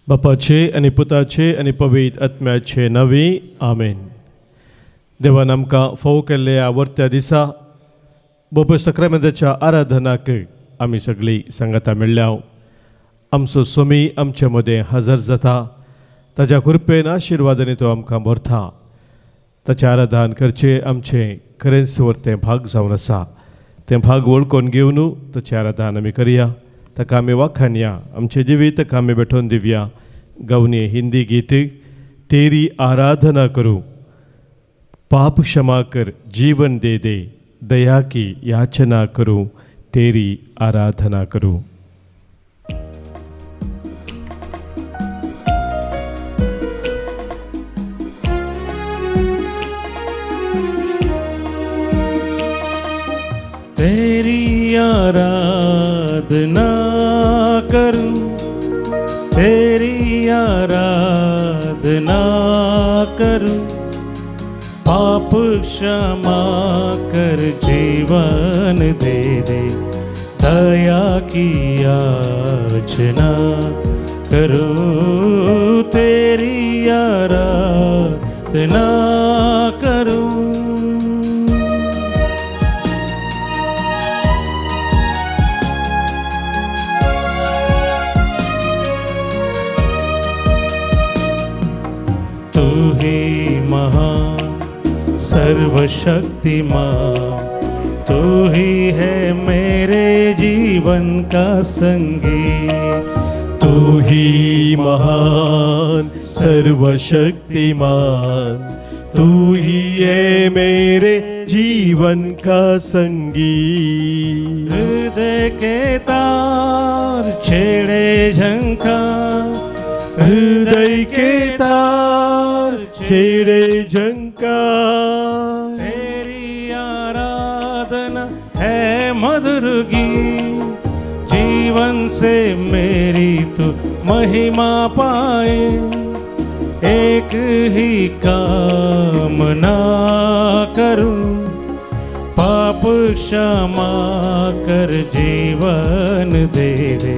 बापाचे आनी पुताचे आनी पवित्र आत्म्याचे नांवी आमेन. देवान आमकां फोव केल्ल्या आवडत्या दिसा बोपय सक्रामेंताच्या आराधनाक आमी सगळीं सांगाता मेळ्ळ्या. आमचो स्वामी आमचे मदें हजर जाता, ताच्या कृपेन आशिर्वादांनी तो आमकां भरता. ताचें आराधन करचें आमचें खरेंच वरतें भाग जावन आसा. तें भाग वळखून घेवन ताचें आराधन आमी करया, ताका आमी वाखाणया, आमचें जिवीत ताका आमी भेटोवन दिवया. गावनी हिंदी गीत तेरी आराधना करूं, पाप क्षमा कर जीवन दे दे, दया की याचना करूं, तेरी आराधना करूं. तेरी आराधना करूं, तेरी आराधना करूं, पाप क्षमा कर जीवन दे दे, दया की याचना करूं, तेरी आराधना करूं. तू ही महान सर्वशक्तिमान, तू ही है मेरे जीवन का संगी. तू ही महान सर्वशक्तिमान, तू ही है मेरे जीवन का संगी. हृदय के तार छेड़े झंकार, हृदय के तार छेड़े झंकार, तेरी आराधना है मधुर गीत, जीवन से मेरी तू महिमा पाए, एक ही कामना करूं, पाप क्षमा कर जीवन दे दे,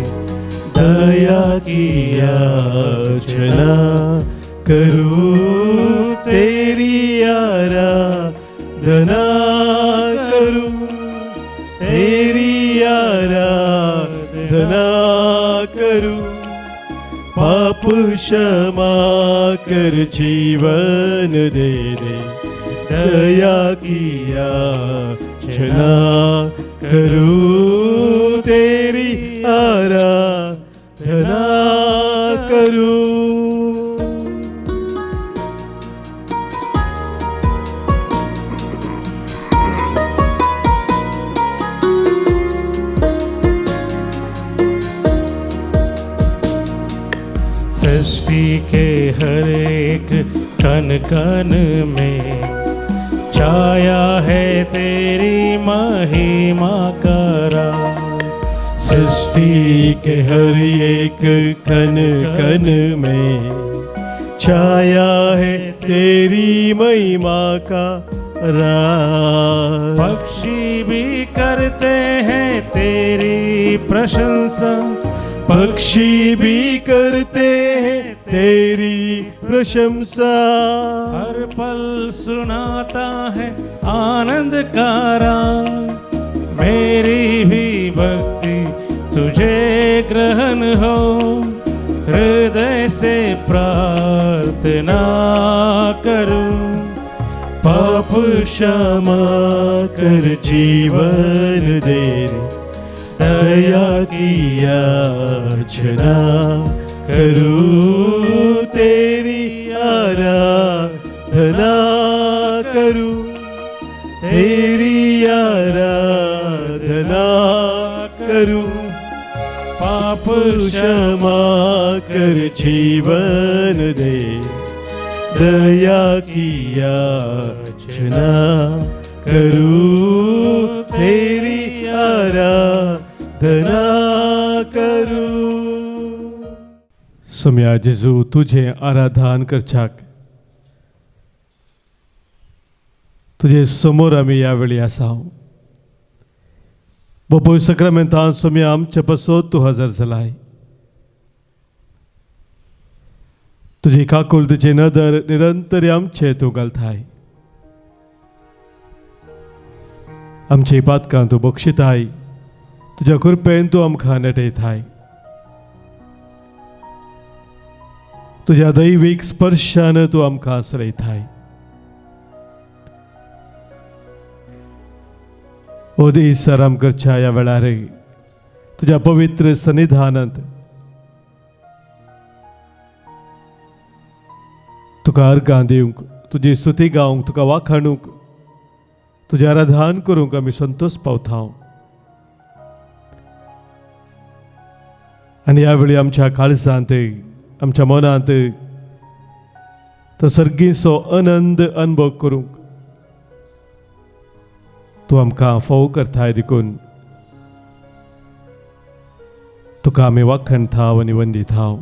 दया की याचना करूं, तेरी आराधना करूं, तेरी आराधना करूं, पाप क्षमा कर जीवन दे दे, दया की याचना करूं, तेरी आराधना करूं. सृष्टि के हर एक कण कण में छाया है तेरी महिमा का राज. सृष्टि के हर एक कण कण में छाया है तेरी महिमा का राज. पक्षी भी करते हैं तेरी प्रशंसा, पक्षी भी करते हैं तेरी प्रशंसा, हर पल सुनाता है आनंद का राग. मेरी भी भक्ति तुझे ग्रहण हो, हृदय से प्रार्थना करूं, पाप क्षमा कर जीवन दे, दया की याचना करूं, तेरी आराधना करूं, तेरी आराधना करूं, पाप क्षमा कर जीवन दे, दया की याचना करूं, तेरी आराधना करूं. सोम्या जेजू, तुझें आराधन करच्याक तुजे समोर आमी ह्या वेळी आसा. बापूय सक्रामेंतान सोम्या आमचे पासत तूं हजर जालाय. तुजी काकुळतीची नदर निरंतर आमचे तूं घालताय. आमची पातकां तूं बक्षिताय, तुज्या कृपेन तूं आमकां नटयताय. तुज्या दैवीक स्पर्शान तूं आमकां आसरयताय. ओ दीस आराम करच्या ह्या वेळार तुज्या पवित्र सन्निधानांत तुका अर्गां दिवंक, तुजी स्तुती गावंक, तुका वाखाणूंक, तुजें आराधन करूंक आमी संतोश पावता. आनी ह्या वेळी आमच्या काळजांत, आमच्या मनांत तो सर्गीचो आनंद अनुभव करूंक तूं आमकां फोव करताय. देखून तुका आमी वाखणता आनी वंदिता.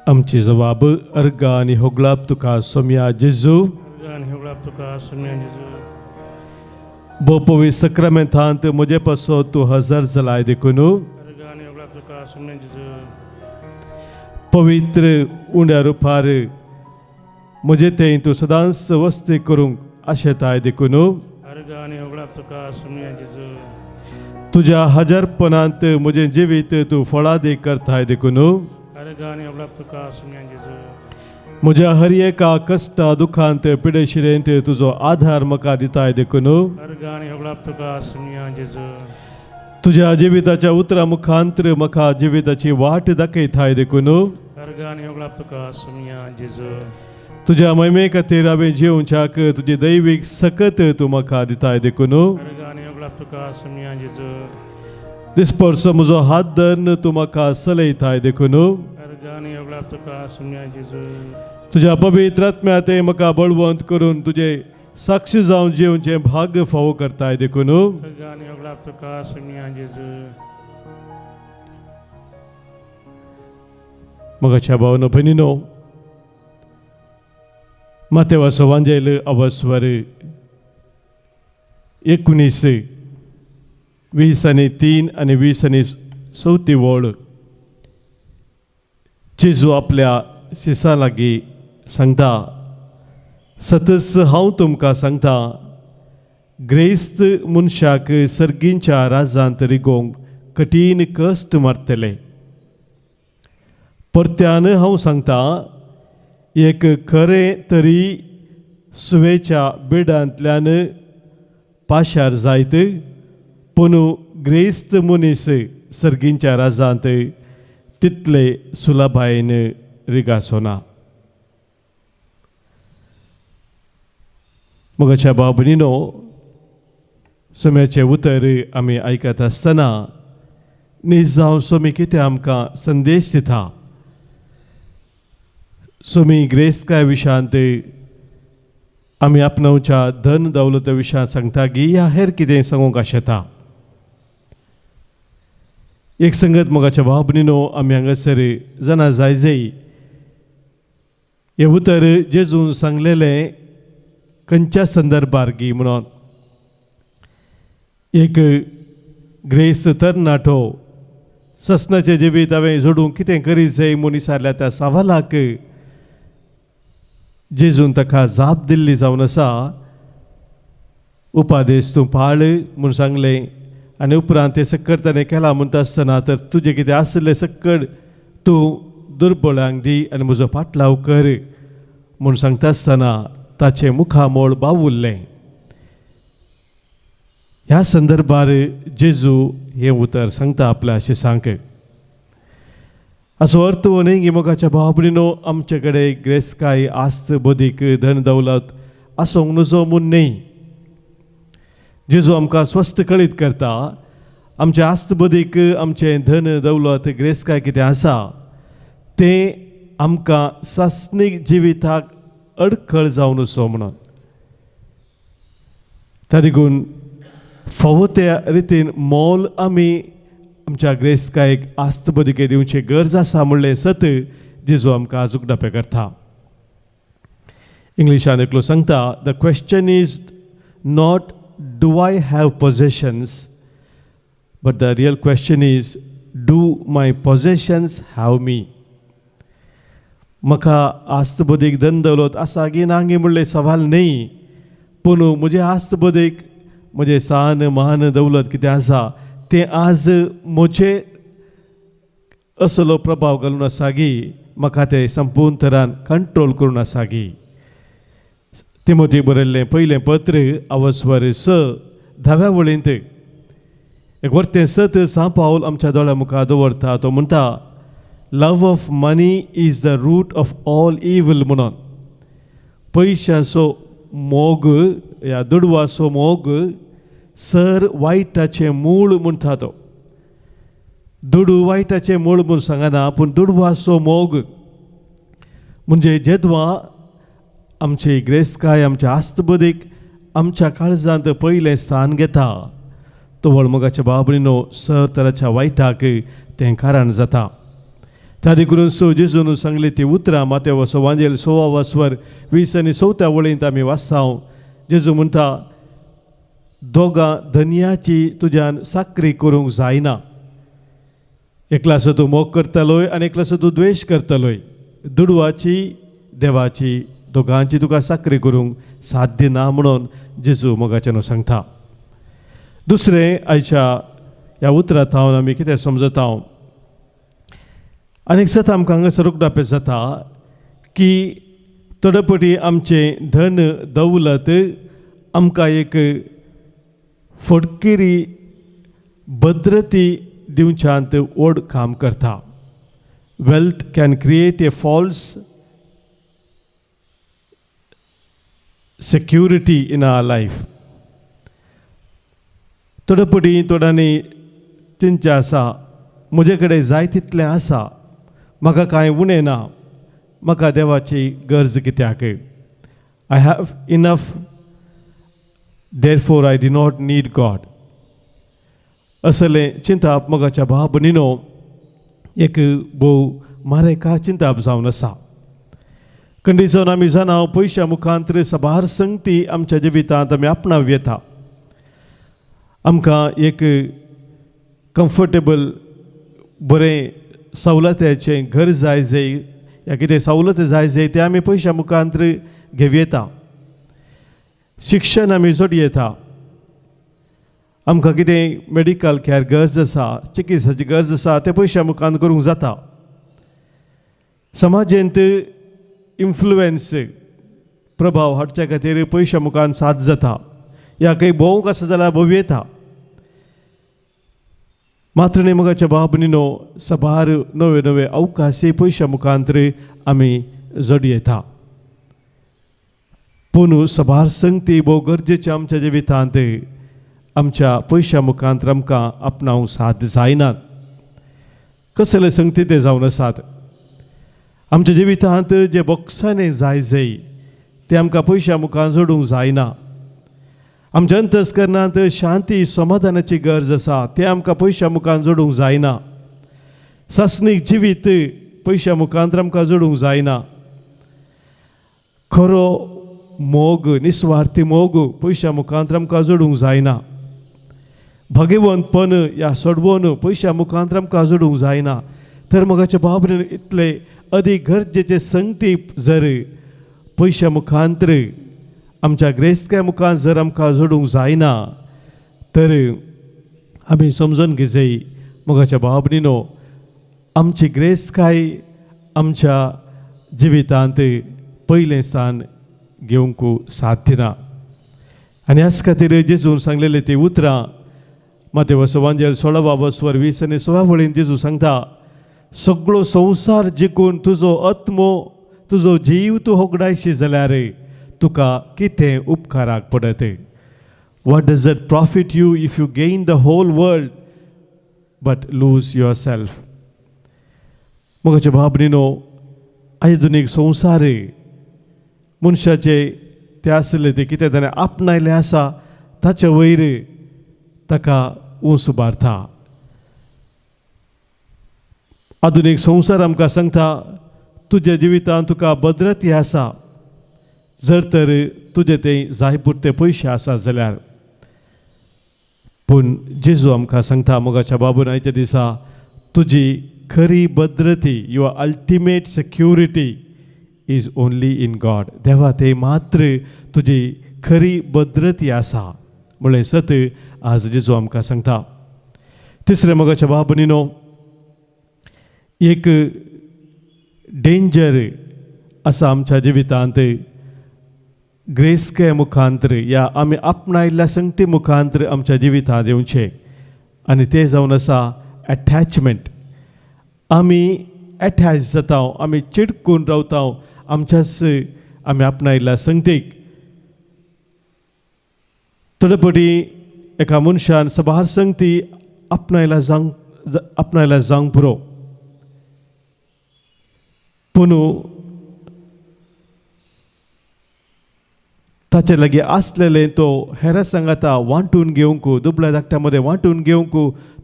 आमची जबाब अर्गा आनी होगळाप तुका सोम्या जेजू. बोपवी सक्रामेंतांत म्हजे पासत तूं हजर जालाय देखून पवित्र उण्या रुपार म्हजे थंय तूं सदांच वस्ती करूंक आशेताय देखून तुज्या हजारपणांत म्हजें जिवीत तूं फळादी करताय देखून म्हज्या हर एका कश्टा दुखांत पिडेशिरेंत तुजो आधार म्हाका दिताय देखून तुज्या जिविताच्या उतरां मुखांतर म्हाका जिविताची वाट दाखयताय देखून तुज्या महिमे खातीर हांवें जिवच्याक तुजी दैवीक सकत तूं म्हाका दिताय देखून दिसपर्सो म्हजो हात धरून तूं म्हाका चलयताय देखून तुज्या पवित्र आत्म्या ते म्हाका बळवंत करून तुजे साक्षी जावन जिवचें भाग्य फावो करताय देखून मगाच्या भावनो भयणीनो, मातेवाचो वांजेल अवस्वर 19 20 आनी 3 आनी 20 आनी 4 वळ जेजू आपल्या शिसां लागीं सांगता, सतस हांव तुमकां सांगता, ग्रेस्त मनशाक सर्गींच्या राजांत रिगोवंक कठीण कश्ट मारतले. परत्यान हांव सांगता, एक खरें तरी सुवेच्या बेडांतल्यान पाशार जायत, पूण ग्रेस्त मनीस सर्गींच्या राजांत तितले सुलभायेन रिगासोना. मगाच्या भाव भयणीनो, सोम्याचें उतर आमी आयकत आसतना नीज जावन सोमी कितें आमकां संदेश दिता. सोमी ग्रेस्तकाय विशयांत आमी आपणावच्या धन दौलता विशयांत सांगता गी ह्या हेर कितें सांगूंक आशेता. एक संगत मोगाच्या भाव भयणीनो, आमी हांगासर जाणा जाय जाय हें उतर जेजून सांगलेलें खंयच्या संदर्भार गी म्हणून. एक ग्रेस्त तरणाटो ससनाचें जिवीत हांवें जोडूंक कितें करीत जाय म्हूण विचारल्या त्या सवालाक जेजून ताका जाप दिल्ली जावन आसा, उपादेश तूं पाळ म्हूण सांगलें आनी उपरांत तें सक्कड ताणें केलां म्हणटा आसतना तर तुजें कितें आसलें सक्कड तूं दुर्बळांक दी आनी म्हजो पाटलाव कर म्हूण सांगता आसतना ताचें मुखामोळ बावुल्लें. ह्या संदर्भार जेजू हें उतर सांगता आपल्या शिसांक. असो अर्थ हो न्ही की मोगाच्या भाव भयणीनो, आमचे कडेन ग्रेस्तकाय आस्त बदीक धन दौलत आसूंक नजो म्हूण न्ही. जेजू आमकां स्वस्थ कळीत करता, आमचें आस्त बदीक, आमचें धन दौलत ग्रेस्तकाय कितें आसा तें आमकां सासणीक जिविताक अडखळ जावन असो म्हणून. त्या देखून फावो त्या रितीन मोल आमी आमच्या ग्रेस्तकायेक आस्त बदीके दिवची गरज आसा म्हणलें सत जेजू आमकां आजूक डपे करता. इंग्लिशान एकलो सांगता, the question is not do I have possessions, but the real question is, do my possessions have me? म्हाका आस्त बदीक धन दौलत आसा गी ना गी म्हणलें सवाल न्ही, पूण म्हजें आस्त बदीक म्हजें सान मान दौलत कितें आसा तें आज म्हजे असलो प्रभाव घालून आसा गी म्हाका तें संपूर्ण तरान कंट्रोल करून आसा गी. तिमोती बरयल्लें पयलें पत्र अवस्वर स धाव्या वळींत एक वर्तें सत सांव पावल आमच्या दोळ्या मुखार दवरता. तो म्हणटा, "Love of money is the root of all evil" म्हणून. पयशांचो मोग या दुडवाचो मोग सर वायटाचें मूळ म्हणटा तो. दुडू वायटाचें मूळ म्हूण सांगना, पूण दुडवाचो मोग म्हणजे जेदवा आमची ग्रेसकाय, आमच्या आस्तबदीक आमच्या काळजांत पयलें स्थान घेता, तवळ मोगाच्या बाबणीनो सर तराच्या वायटाक तें कारण जाता. त्या देखून सो जेजून सांगली ती उतरां मातेव वांजेल सोवा वस्वर 20 आनी चवथ्या वळींत आमी वाचता. जेजू म्हणटा, दोगां धनयाची तुज्यान साकरी करूंक जायना. एकलासो तूं मोग करतलोय आनी एकलासो तूं द्वेश करतलोय. दुडवाची, देवाची, दोगांची तुका साकरी करूंक साध्य ना म्हणून जेजू मोगाच्यान सांगता. दुसरें, आयच्या ह्या उतरां थावन आमी कितें समजता? आनीक सत आमकां हांगासर उगडापें जाता की थोडे आमचें धन दौलत आमकां एक फटकिरी भद्रती दिवच्यांत व्हड काम करता. Wealth can create a false security in our life. थोडे पटी थोड्यांनी चिंतचें आसा, म्हजे कडेन जाय तितलें आसा, म्हाका कांय उणें ना, म्हाका देवाची गरज कित्याक? I have enough, therefore I do not need God. असलें चिंताप मोगाच्या भाव भयणीनो एक भोव मारेका चिंताप जावन आसा. कंडिशन आमी जाणा, पयशा मुखांतर सबार संगती आमच्या जिवितांत आमी आपणाव येता. आमकां एक कम्फर्टेबल बरें सवलतीचें घर जाय जाय या कितें सवलत जाय जाय, तें आमी पयशा मुखांतर घेवं येता. शिक्षण आमी जोड येता. आमकां कितें मेडिकल कॅर गरज आसा, चिकित्साची गरज आसा, तें पयशा मुखान करूंक जाता. समाजेंत इन्फ्लुएन्स, प्रभाव हाडच्या खातीर पयशा मुखान साथ जाता या खंय भोंवूंक आसा जाल्यार भोंव येता. मात्र न्ही मोगाच्या भाव भयणीनो, सबार नवे नवे अवकाशी पयशा मुखांतर आमी जोड येता. पूण सबार संगती भोव गरजेचे आमच्या जिवितांत आमच्या पयशा मुखांतर आमकां आपणावंक साथ जायनात. कसले संगती ते जावन आसात? आमच्या जिवितांत जे बोगसाने जाय जाय ते आमकां पयशा मुखार जोडूंक जायना. आमच्या अंतस्करणांत शांती समाधानाची गरज आसा, तें आमकां पयशा मुखार जोडूंक जायना. सासणीक जिवीत पयशा मुखार आमकां जोडूंक जायना. खरो मोग, निस्वार्थी मोग पयशा मुखार आमकां जोडूंक जायना. भाग्यवंतपण या सोडवण पयशा मुखार आमकां जोडूंक जायना. तर मोगाच्या बाबरीन, इतले अदीक गरजेचे संगती जर पयशा मुखांतर, आमच्या ग्रेस्तकाय मुखार जर आमकां जोडूंक जायना, तर आमी समजून घेजय मोगाच्या बाबरीनो, आमची ग्रेस्तकाय आमच्या जिवितांत पयलें स्थान घेवंक साध्य ना. आनी ह्याच खातीर जेजून सांगलेले ती उतरां मातेव वांजेल 16वा वस्वर 20 आनी 16 वळीन जेजू सांगता, सगळो संवसार जिखून तुजो आत्मो, तुजो जीव तूं होगडायशी जाल्यार तुका कितें उपकाराक पडत? What does it profit you if you gain the whole world but lose yourself? मोगाच्या भाव, आधुनीक संवसार मनशाचे ते आसले ते कितें ताणें आपणायलें आसा, ताचे वयर ताका ऊंच उबारता. आधुनीक संवसार आमकां सांगता, तुज्या जिवितांत तुका भद्रती आसा जर तर तुजे ते जाय पुरते पयशे आसा जाल्यार. पूण जेजू आमकां सांगता मोगाच्या बाबून आयच्या दिसा तुजी खरी भद्रती, your ultimate security is only in God. देवा ते मात्र तुजी खरी भद्रती आसा म्हणलें सत आज जेजू आमकां सांगता. तिसरें मोगाच्या बाबुनीनो, एक डेंजर आसा आमच्या जिवितांत ग्रेस्के मुखांतर या आमी आपणायल्ल्या संगती मुखांतर आमच्या जिवितांत येवचें आनी तें जावन आसा एटॅचमेंट. आमी एटॅच जाता, आमी चिटकून रावता आमच्याच आमी आपणायल्ल्या संगतीक. थोडे फावटी एका मनशान सबार संगती आपणायला जावंक पुरो, पूण ताचे लागीं आसलेलें तो हेरा सांगाता वांटून घेवंक, दुबळ्या धाकट्या मदें वांटून घेवंक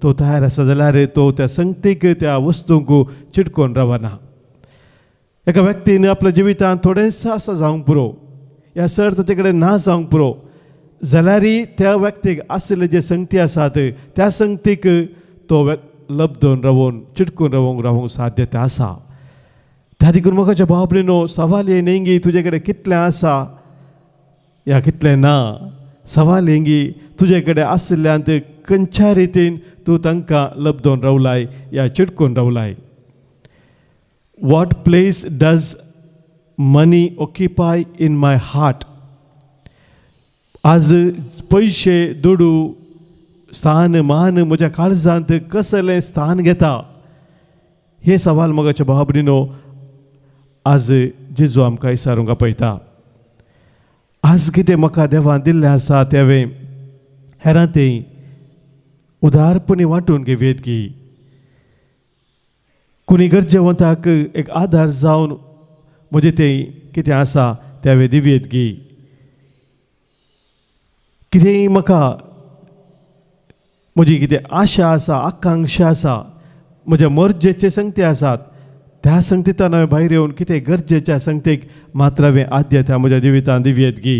तो तयार आसा जाल्यार तो त्या संगतीक त्या वस्तूंक चिटकोन रावना. एका व्यक्तीन आपल्या जिवितांत थोडेंच आसा जावंक पुरो ह्या सर ताचे कडेन ना जावंक पुरो जाल्यारय त्या व्यक्तीक आशिल्ले जे संगती आसात त्या संगतीक तो लब्दून रावून चिटकून रावूंक रावूंक साध्यता आसा. त्या देखून म्हाका भाव सवाल हे न्ही गी तुजे कडेन कितलें आसा या कितलें ना, सवाल हें गी तुजे कडेन आशिल्ल्यान खंयच्या रितीन तूं तांकां लब्दोन रावलाय या चिटकून रावलाय. What place does money occupy in my heart? आज पयशे दुडू स्थान मान म्हज्या काळजांत कसलें स्थान घेता हे सवाल मोगाच्या भाव भयणीनो आज जेजू आमकां विचारूंक आपयता. आज कितें म्हाका देवान दिल्लें आसा तें हांवें हेरां तें उदारपणी वांटून घेवयेत की कोणी गरजेवंताक एक आदार जावन म्हजें तें कितें आसा तें हांवें दिवयेत की कितेंय म्हाका म्हजी कितें आशा आसा, आकांक्षा आसा, म्हज्या मर्जेचे संगती आसात त्या संगतींतल्यान हांवें भायर येवन कितें गरजेच्या संगतीक मात्र हांवें आद्यता म्हज्या जिवितांत दिवयेत गी.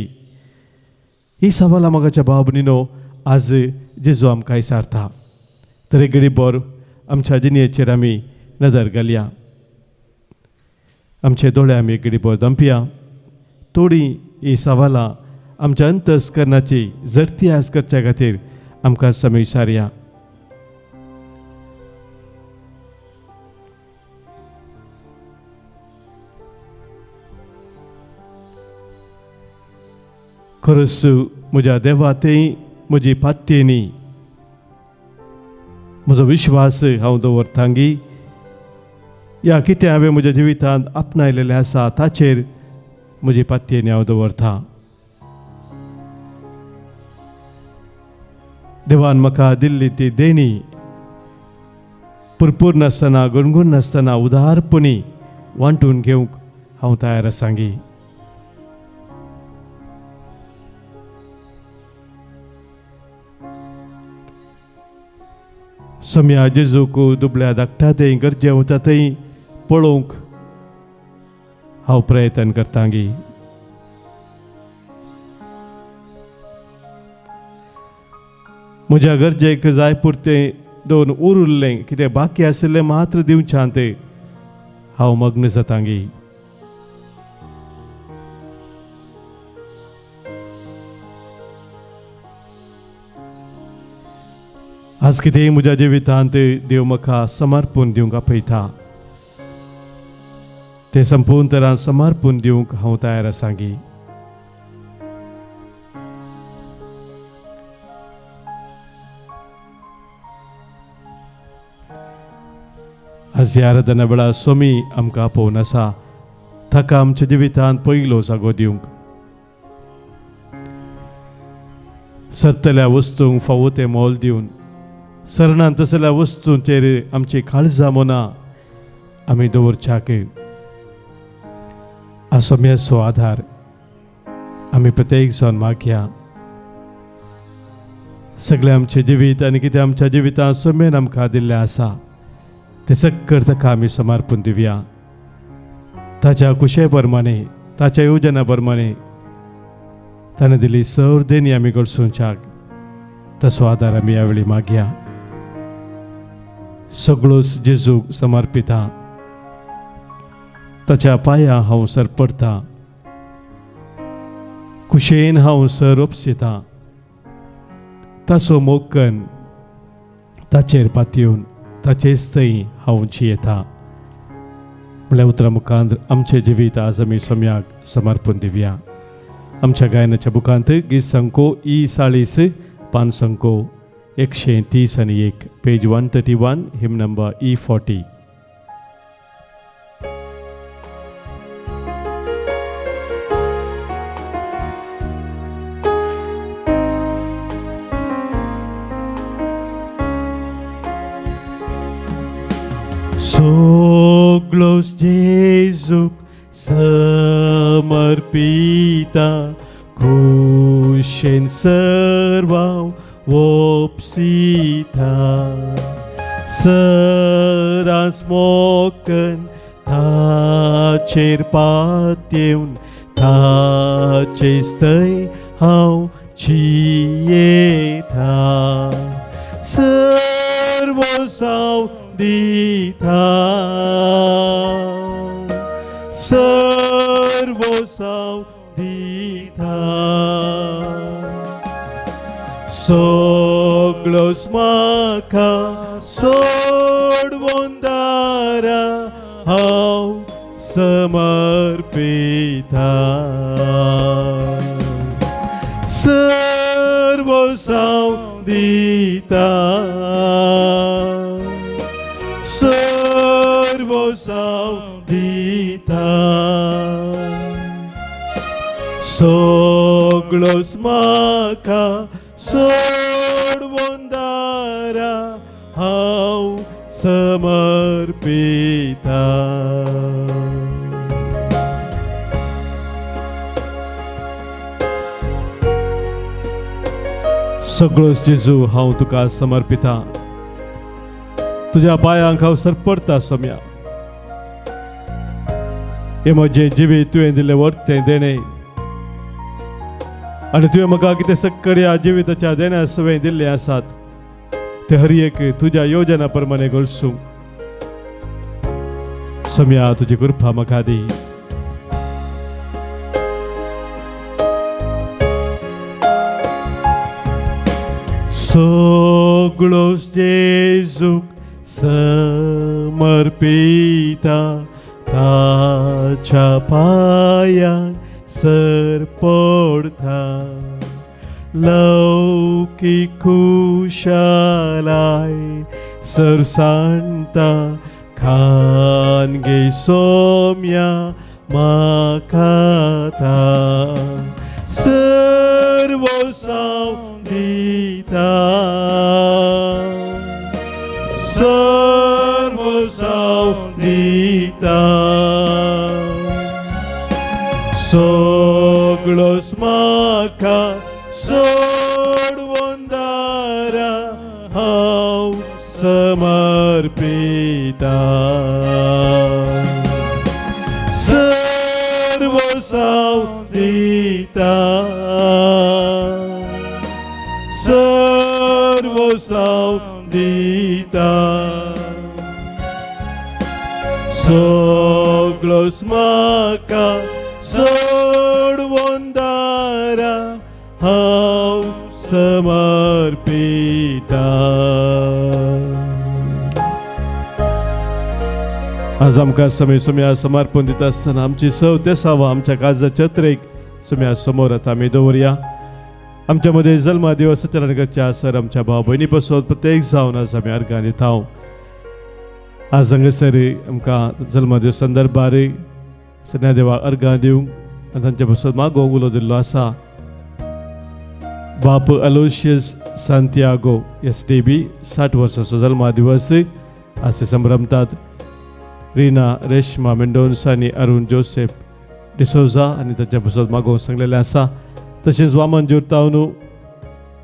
ही सवालां मोगाच्या भाव भयणीनो आज जेजू आमकां विचारता. तर एक घडी बर आमच्या जिणेचेर आमी नदर घालया, आमचे दोळे आमी एक घडी बर दंपया. थोडीं ही सवालां आमच्या अंतस्करणाची जडती आज करच्या खातीर आमकां समी विचारया. खरस म्हज्या देवा तें म्हजी पात्येनी म्हजो विश्वास हांव दवरतांगी या कितें हांवें म्हज्या जिवितांत आपणायलेलें आसा ताचेर म्हजी पात्येनी हांव दवरता. देवान म्हाका दिल्ली ती देणी पुरपूर नासतना गुणगुण नासतना उदारपणी वांटून घेवंक हांव तयार आसांगी. सम्या जेजूक दुबळ्या धाकटा थंय गरजे वता थंय पळोवंक हांव प्रयत्न करतांगी. म्हज्या गरजेक जाय पुरतें दोन उरिल्लें कितें बाकी आशिल्लें मात्र दिवच्यान तें हांव मग्न जातांगी. आज कितेंय म्हज्या जिवितांत देव म्हाका समर्पण दिवंक आपयता तें संपूर्ण तरान समर्पण दिवंक हांव तयार आसांगी. आज ह्या आराधना वेळार स्वामी आमकां आपोवन आसा ताका आमच्या जिवितांत पयलो जागो दिवंक, सरतल्या वस्तूंक फावो तें मोल दिवन सरणान तसल्या वस्तूंचेर आमची काळजां मनां आमी दवरच्याक आसम्याचो आधार आमी प्रत्येक जावन मागया. सगळें आमचें जिवीत आनी कितें आमच्या जिवितांत सम्यान आमकां दिल्लें आसा तें सक्कर ताका आमी समर्पण दिवया. ताच्या कुशे प्रमाणे ताच्या योजना प्रमाणे ताणें दिली सर देणी आमी गळसूंच्याक. तसो आदार आमी ह्या वेळी मागया. सगळोच जेजूक समर्पिता, ताच्या पांया हांव सरपडटा, कुशेन हांव सर उपसिता, ताचो मोग ताचेर पातयेवन ताचेच थंय हांव जियेता. म्हणल्यार उतरां मुखांत आमचें जिवीत आज आमी सोम्याक समर्पण दिवया. आमच्या गायनाच्या बुकांत गीत संको ई 40, पान संको 131, पेज 131, हिम नंबर ई 40. सगळोच जेजूक समर्पिता, खुशेन सर्वां ओपसिता, सदांच मोकन ताचेर पातयेवन ताचेच थंय हांव जियेता, सर्वसांव दिता, सर्वसांव दिता, सगळोच म्हाका सोडवून दारा हांव समर्पिता, सर्वसांव दिता, सर्वसांव दिता, सगळोच म्हाका सोडवून दारा हांव समर्पिता. सगळोच जेजू हांव तुका समर्पिता, तुज्या पांयांक हांव सरपडटा सोम्या. हें म्हजें जिवीत तुवें दिल्लें वर्तें देणें, आनी तुवें म्हाका कितें सक्कड्या जिविताच्या देण्या सवें दिल्लें आसात ते हर एक तुज्या योजना प्रमाणे घोळसूं. सोम्या तुजी कृपा म्हाका दी. सगळोच जेजूक समर्पिता, ताच्या पांयांक सरपडटा, लौकीक खुशालाय सरसाणटा, खानगे सोम्या म्हाका सर्वसांव दिता, सर्वसांव दिता, सगळोच म्हाका सोडवून दारा हांव समर्पिता, सर्वसांव दिता, सर्वसांव दिता, सगळोच म्हाका सोडवून दारा हांव समर्पिता. आज आमकां समय सुम्या समर्पण दिता आसतना आमची सव तेसावा आमच्या काळजाच्या छत्रेक सुम्या समोर आतां आमी दवरया. आमच्या मदें जल्मा दिवस सत्यनारायणच्या सर आमच्या भाव भयणी पासत प्रत्येक जावन आज आमी अर्गां दिता. आज हांगासर आमकां जल्मा दिवस संदर्भार सन्या देवाक अर्गां दिवंक आनी तांच्या पासत मागोवंक उलो दिल्लो आसा. बाप Aloysius Santiago S D B 60 वर्सांचो जल्मा दिवस आज ते संभ्रमतात. रिना रेश्मा मेंडोन्सा आनी अरुण जोसेफ डिसोजा आनी तांच्या पासत मागोवंक सांगलेलें आसा. तशेंच वामन जुर्तावनू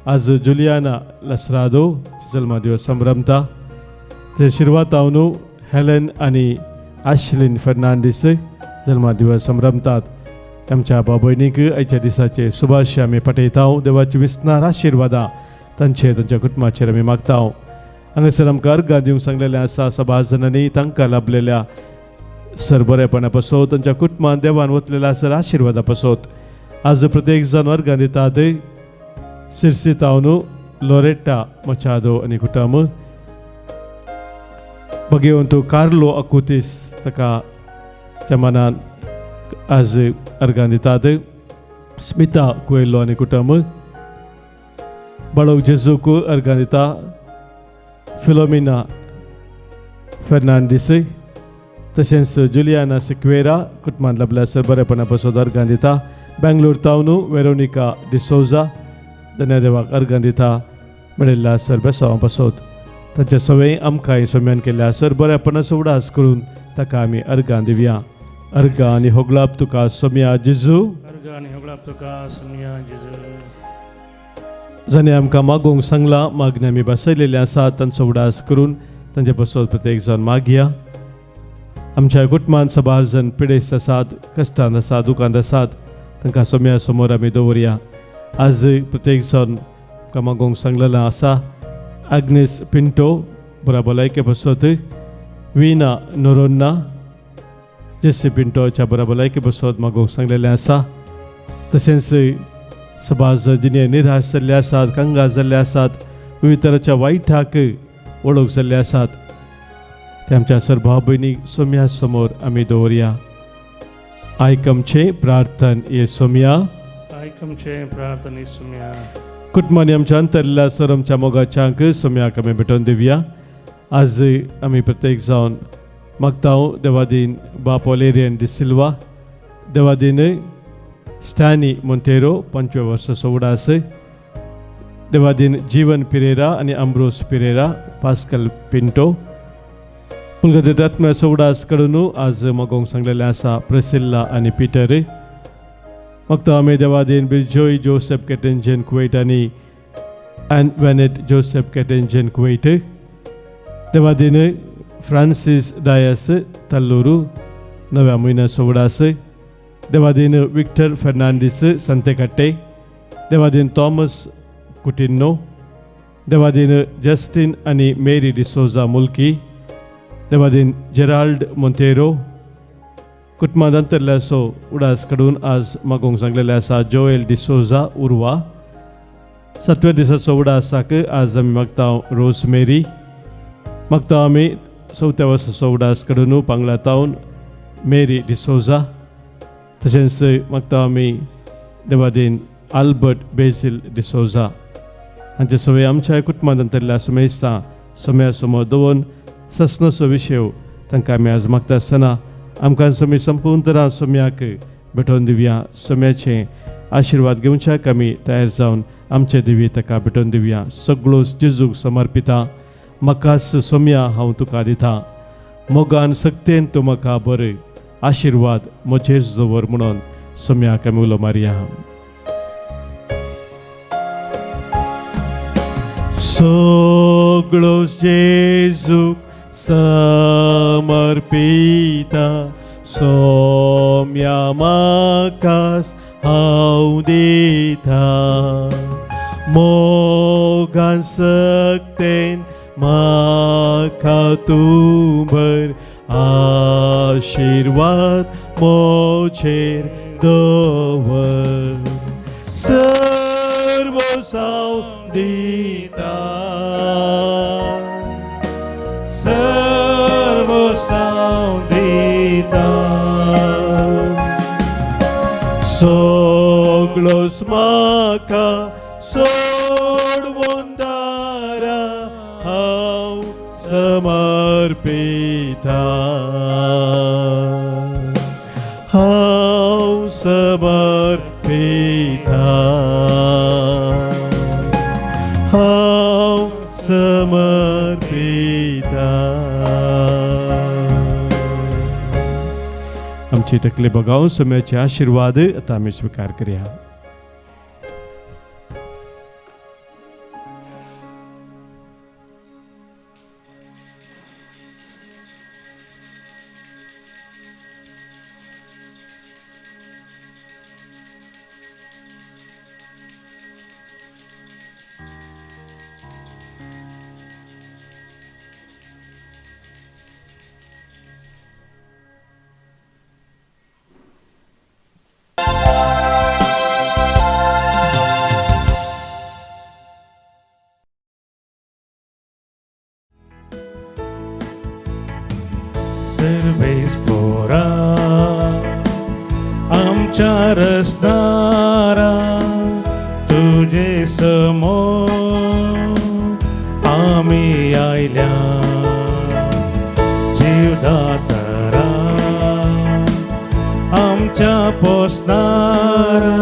आज जुलियाना लसरादो जल्मा दिवस संभ्रमता. ते शिरवातावनू हेलन आनी आशलिन फर्नांडीस जल्मा दिवस संभ्रमतात. आमच्या भाव भयणीक आयच्या दिसाचे सुभाष आमी पठयता. देवाची विस्नार आशिर्वादां तांचे तांच्या कुटुंबाचेर आमी मागता. हांगासर आमकां अर्गां दिवंक सांगलेलें आसा. सभार जाणांनी तांकां लाभलेल्या सर बरेपणा पासत, तांच्या कुटुंबान देवान वतलेल्या सर आशिर्वादा पासत आज प्रत्येक जाण अर्गां दितात. सिरसी तावनू लोरेटा मचादो आनी कुटुंब, भगेवंतू कार्लो अकुतीस ताका च्या मनान आज अर्गां दितात. स्मिता कुएलो आनी कुटुंब, बाळोक जेजूक अर्गां दिता. फिलोमिना फेर्नांडीस तशेंच जुलियाना सिक्वेरा कुटुंबांत लाबल्या सर बरेपणा पासत अर्गां दिता. बेंगलोर तावनू वेरोनिका डिसोजा धन्यदेवाक अर्गां दिता. मेळिल्ल्या सर बेसांवा पासत तांच्या सवय आमकां सोम्यान केल्ल्या सर बरेपणाचो उडास करून ताका आमी अर्गां दिवया. अर्गां आनी होगलाप तुका सोम्या जेजू. अर्गां आनी होगलाप तुका सोम्या जेजू. जाणें आमकां मागोवंक सांगलां, मागण्यो आमी बसयलेले आसात तांचो उडास करून तांचे पासत प्रत्येक जाण मागया. आमच्या कुटुंबांत सबार जाण पिडेस्त आसात, कश्टांत आसात, दुकांत आसात, तांकां सोम्या समोर आमी दवरया. आज प्रत्येक जाण आमकां मागोवंक सांगलेलें आसा. आग्नेस पिंटो बऱ्या भलायके पासत, विना नोरोन्ना जेसी पिंटोच्या बऱ्या भलायके पासत मागोवंक सांगलेलें आसा. तशेंच समाज जिणे निराश जाल्ले आसात, कंगाल जाल्ले आसात, विविध तराच्या वायटाक वळख जाल्ले आसात, ते आमच्या सर भाव भयणीक सोम्या समोर आमी दवरया. आयक आमचें प्रार्थन ये सोम्या. आयक आमचें प्रार्थन ये सोम्या. कुटुंबांनी आमच्या अंतरल्या सर आमच्या मोगाच्यांक सोम्याक आमी भेटोवन दिवया. आज आमी प्रत्येक जावन मागता देवादीन बाप ओलेरियन डिसिल्वा, देवादीन स्टॅनी मोंतेरो 25 वर्साचो उडास, देवादीन जीवन पिरेरा आनी आंब्रोस पिरेरा, पास्कल पिंटो, पुलगत आत्म्याचो उडास कडून आज मागोवंक सांगलेलें आसा. प्रसिल्ला आनी पिटर. मागता आमी देवादीन बिरजोय जोसेफ केटेंजन कुवैट आनी एनवेनेट जोसेफ केटेंजन कुवैट, देवादीन फ्रांसीस डायस तल्लुरू 9व्या म्हयन्याचो उडास, देवादीन विक्टर फेर्नांडीस संतेकट्टे, देवादीन थॉमस कुटिन्नो, देवादीन जस्टीन आनी मेरी डिसोजा मुल्की, देवादीन जेराल्ड मोंतेरो. कुटुंबांत अंतरल्याचो उडास कडून आज मागोवंक सांगलेलें आसा. जोएल डिसोजा उर्वा. 7व्या दिसाचो उडासाक आज आमी मागता रोज मेरी. मागता आमी 4थ्या वर्साचो उडास कडून पांगला तावन मेरी डिसोजा. तशेंच मागता आमी देवादीन आल्बर्ट बेजील डिसोजा हांचे सवय आमच्या कुटुंबांत अंतरल्या समेस्तां सोम्या समोर दवरून ससनोचो विशय तांकां आमी आज मागता आसतना आमकां सोमी संपूर्ण तरां सोम्याक भेटोवन दिवया. सोम्याचे आशिर्वाद घेवच्याक आमी तयार जावन आमचे देवी ताका भेटोवन दिवया. सगळो जेजूक समर्पिता, म्हाकाच सोम्या हांव तुका दिता, मोगान सक्तेन तूं म्हाका बरें आशिर्वाद म्हजेर दवर म्हणून सोम्याक आमी उलो मारया. सगळो जेजूक समर्पिता, सोम्या म्हाकास हांव दिता, मोगान सक्तेन म्हाका तूं भर, आशिर्वाद म्हजेर दवर, सर्व हांव दिता, सर्व हांव दिता, सगळोच म्हाका सोडवून दारा हांव समर्पिता, हांव समर्पिता, हांव समर्पिता. आमची तकली बगाव सम्याचे आशिर्वाद आतां आमी स्विकार करया. सर्वेस्पोरा आमच्या रसदारा तुजे समोर आमी आयल्या जीवदातरा आमच्या पोसणारा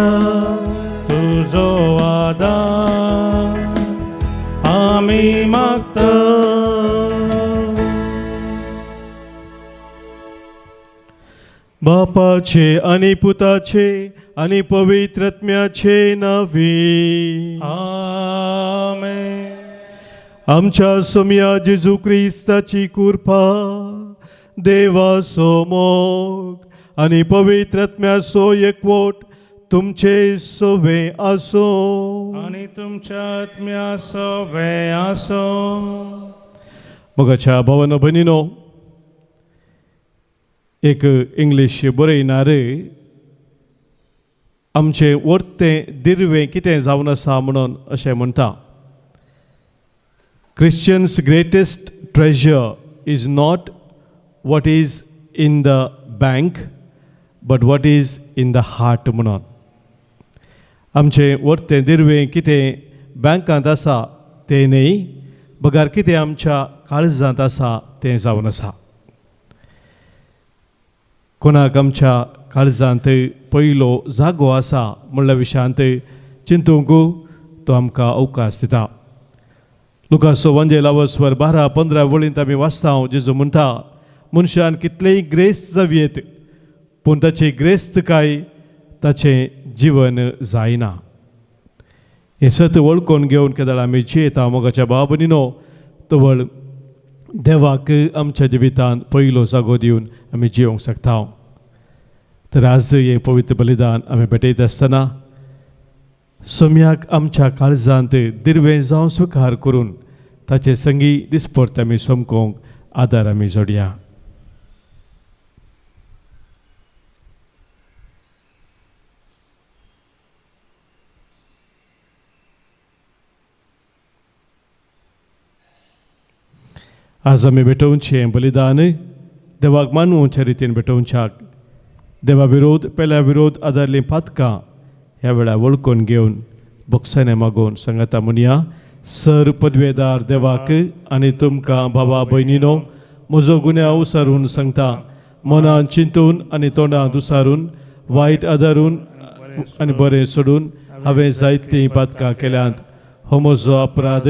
तुजो आदार आमी मागता. बापाचे आनी पुताचे आनी पवित्र आत्म्याचे नावे. आमेन. आमच्या सोमया जेजू क्रिस्ताची कृपा, देवाचो मोग आनी पवित्र आत्म्याचो एकवट तुमचे सोवे आसो. आनी तुमच्या आत्म्या सोवे आसो. मोगाच्या भावानो भयणीनो, एक इंग्लीश बरयणार आमचें वर्तें दिर्वें कितें जावन आसा म्हणून अशें म्हणटा, Christians greatest treasure is not what is in the bank but what is in the heart म्हणून. आमचें वर्तें दिर्वें कितें बँकांत आसा तें न्हय, बगर कितें आमच्या काळजांत आसा तें जावन आसा. कोणाक आमच्या काळजांत पयलो जागो आसा म्हणल्या विशयांत चिंतूंक तो आमकां अवकाश दिता. लुकासो वंजेलावस्वर 12-15 वळींत आमी वाचता, जेजू म्हणटा, मनशान कितलेय ग्रेस्त जावयेत पूण ताची ग्रेस्तकाय ताचें जिवन जायना. हें सत वळखून घेवन केदळ आमी जियेता मोगाच्या भाव भयणीनो, तवळ देवाक आमच्या जिवितांत पयलो जागो दिवन आमी जियोंक शकता. तर आज हें पवित्र बलिदान आमी भेटयता आसतना सोम्याक आमच्या काळजांत दिर्वें जावं स्विकार करून ताचे संगी दिसपडत आमी समकोंक आदार आमी जोडया. आज आमी भेटोवचें बलिदान देवाक मानवच्या रितीन भेटोवच्याक देवा विरोध पेल्या विरोध आदारलीं पातकां ह्या वेळार वळखून घेवन बोक्साने मागोवन सांगाता म्हणया, सर पदवेदार देवाक आनी तुमकां भावा भयणीनो म्हजो गुन्यांव उसारून सांगता, मनान चिंतून आनी तोंडान दुसारून वायट आदारून आनी बरें सोडून हांवें जायतीं पातकां केल्यांत. हो म्हजो अपराध,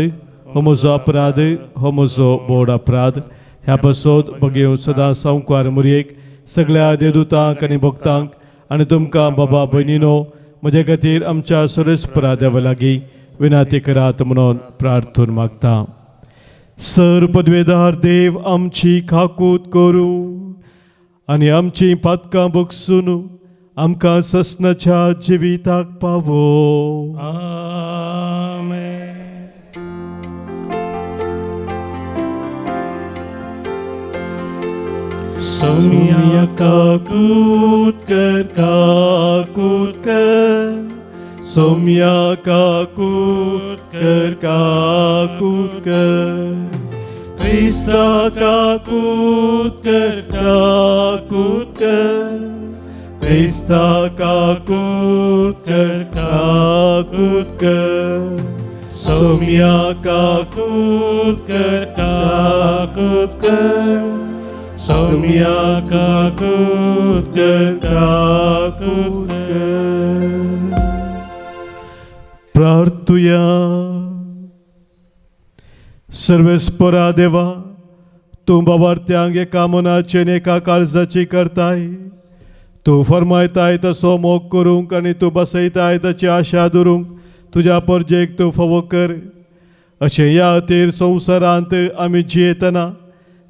हो म्हजो अपराध, हो म्हजो बोड अपराध. ह्या पासत बगेवन सदां संवकार मुरयेक सगळ्या देवदूतांक आनी भक्तांक आनी तुमकां बाबा भयणीनो म्हजे खातीर आमच्या सुरेस्परा देवा लागीं विनाती करात म्हणून प्रार्थून मागता. सर पदवेदार देव आमची खाकूत करूं आनी आमची पातकां बगसून आमकां ससनाच्या जिविताक पावो. आमेन. सोम्या काकूत कर, काकूत कर, सोम्या काकूत कर, काकूत कर, क्रिस्ता काकूत कर, काकूत कर, क्रिस्ता काकूत कर, काकूत कर, सोम्या काकूत कर, काकूत कर, सोम्या काकूत कर, काकूत कर. प्रार्थुया. सर्वेस्परा देवा, तूं बाबार्थ्यांक एका मनाचे आनी एका काळजाची करताय. तूं फर्मायताय तसो मोग करूंक आनी तूं बसयताय ताची आशा धरूंक तुज्या परजेक तूं फावो कर. अशें ह्या खातीर संवसारांत आमी जियेतना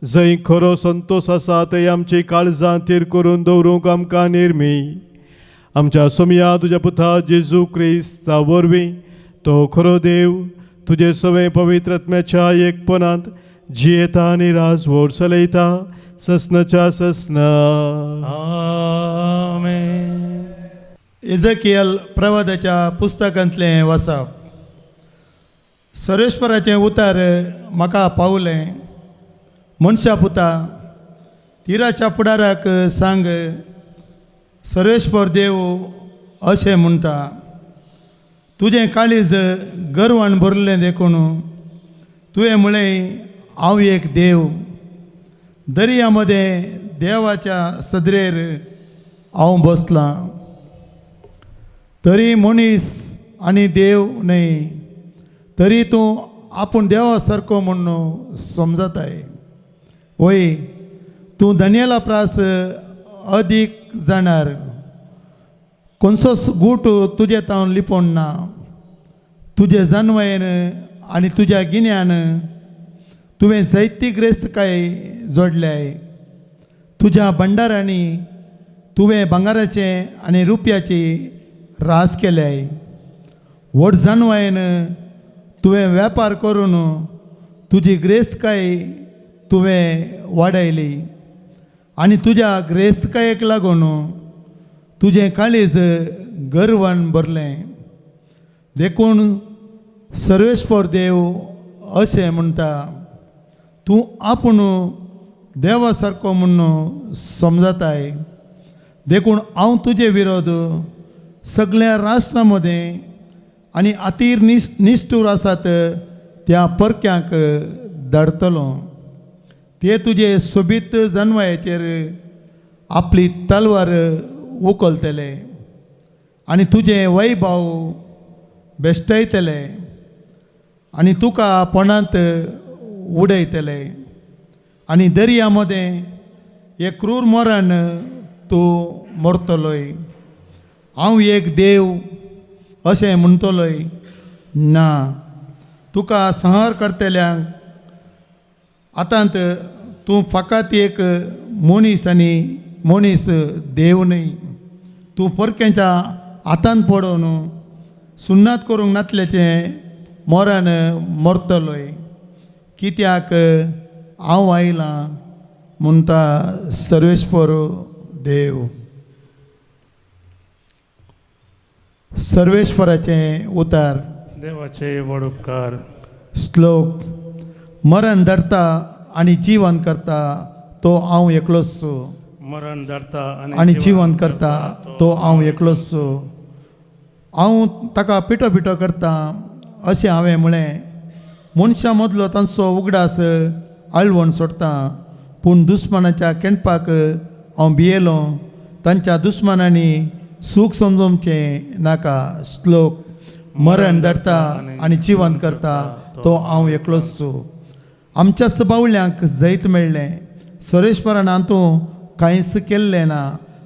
जंय खरो संतोश आसा थंय आमची काळजां थीर करून दवरूंक आमकां निर्मी. आमच्या सोमया तुज्या पुता जेजू क्रिस्ता वरवीं तो खरो देव तुजे सवें पवित्र आत्म्याच्या एकपणांत जियेता आनी राजवट चलयता ससनाच्या ससना. आमेन. एजकियल प्रवादाच्या पुस्तकांतलें वाचप. सरेश्वराचें उतर म्हाका पावलें, मनशा पुता तिराच्या फुडाराक सांग, सर्वेस्पर देव अशें म्हणटा, तुजें काळीज गर्वान भरलें देखून तुवें म्हळें हांव एक देव, दर्या मदें देवाच्या सदरेर हांव बसलां. तरी मनीस आनी देव न्हय, तरी तूं आपूण देवा सारको म्हूण समजताय. वय तूं दनियला प्रास अदीक जाणार, खंयचोच गूट तुजे तावन लिपोवन ना. तुजे जानवयेन आनी तुज्या गिन्यान तुवें जायती ग्रेस्तकाय जोडल्याय. तुज्या भंडारांनी तुवें भांगराचें आनी रुपयाची रास केल्याय. व्हड जानवयेन तुवें वेपार करून तुजी ग्रेस्तकाय तुवें वाडयली आनी तुज्या ग्रेस्तकायेक लागून तुजें काळीज गर्वान भरलें. देखून सर्वेस्पर देव अशें म्हणटा, तूं आपूण देवा सारको म्हूण समजताय, देखून हांव तुजे विरोध सगळ्या राष्ट्रां मदें आनी अतीर निश्ठूर आसात त्या परक्यांक धाडटलो. ते तुजे सोबीत जानवयाचेर आपली तलवार उखलतले आनी तुजें वैभव बेश्टयतले आनी तुका पणांत उडयतले आनी दर्या मदें एक क्रूर मरण तूं मरतलोय. हांव एक देव अशें म्हणटलोय ना, तुका संहार करतल्यांक आतांत तूं फकत एक मनीस आनी मनीस देव न्हय. तूं परक्यांच्या हातान पडोवन सुन्नात करूंक नातल्याचें मरण मरतलोय. कित्याक हांव आयलां म्हणटा सर्वेस्पर देव. सर्वेस्पराचें उतार. देवाचे व्हड उपकार. श्लोक. मरण धरता आनी जिवन करता तो हांव एकलोच, मरण धरता आनी जिवन करता तो हांव एकलोच. हांव ताका पिठो पिठो करता अशें हांवें म्हळें. मनशां मदलो तांचो उगडास आळवण सोडटा, पूण दुस्मानाच्या केणपाक हांव भियेलो. तांच्या दुस्मानांनी सूख समजोवचें नाका. श्लोक. मरण धरता आनी जिवन करता तो हांव एकलोच. आमच्याच बावल्यांक जैत मेळ्ळें, सर्वेस्परान हातूंत कांयच केल्लें ना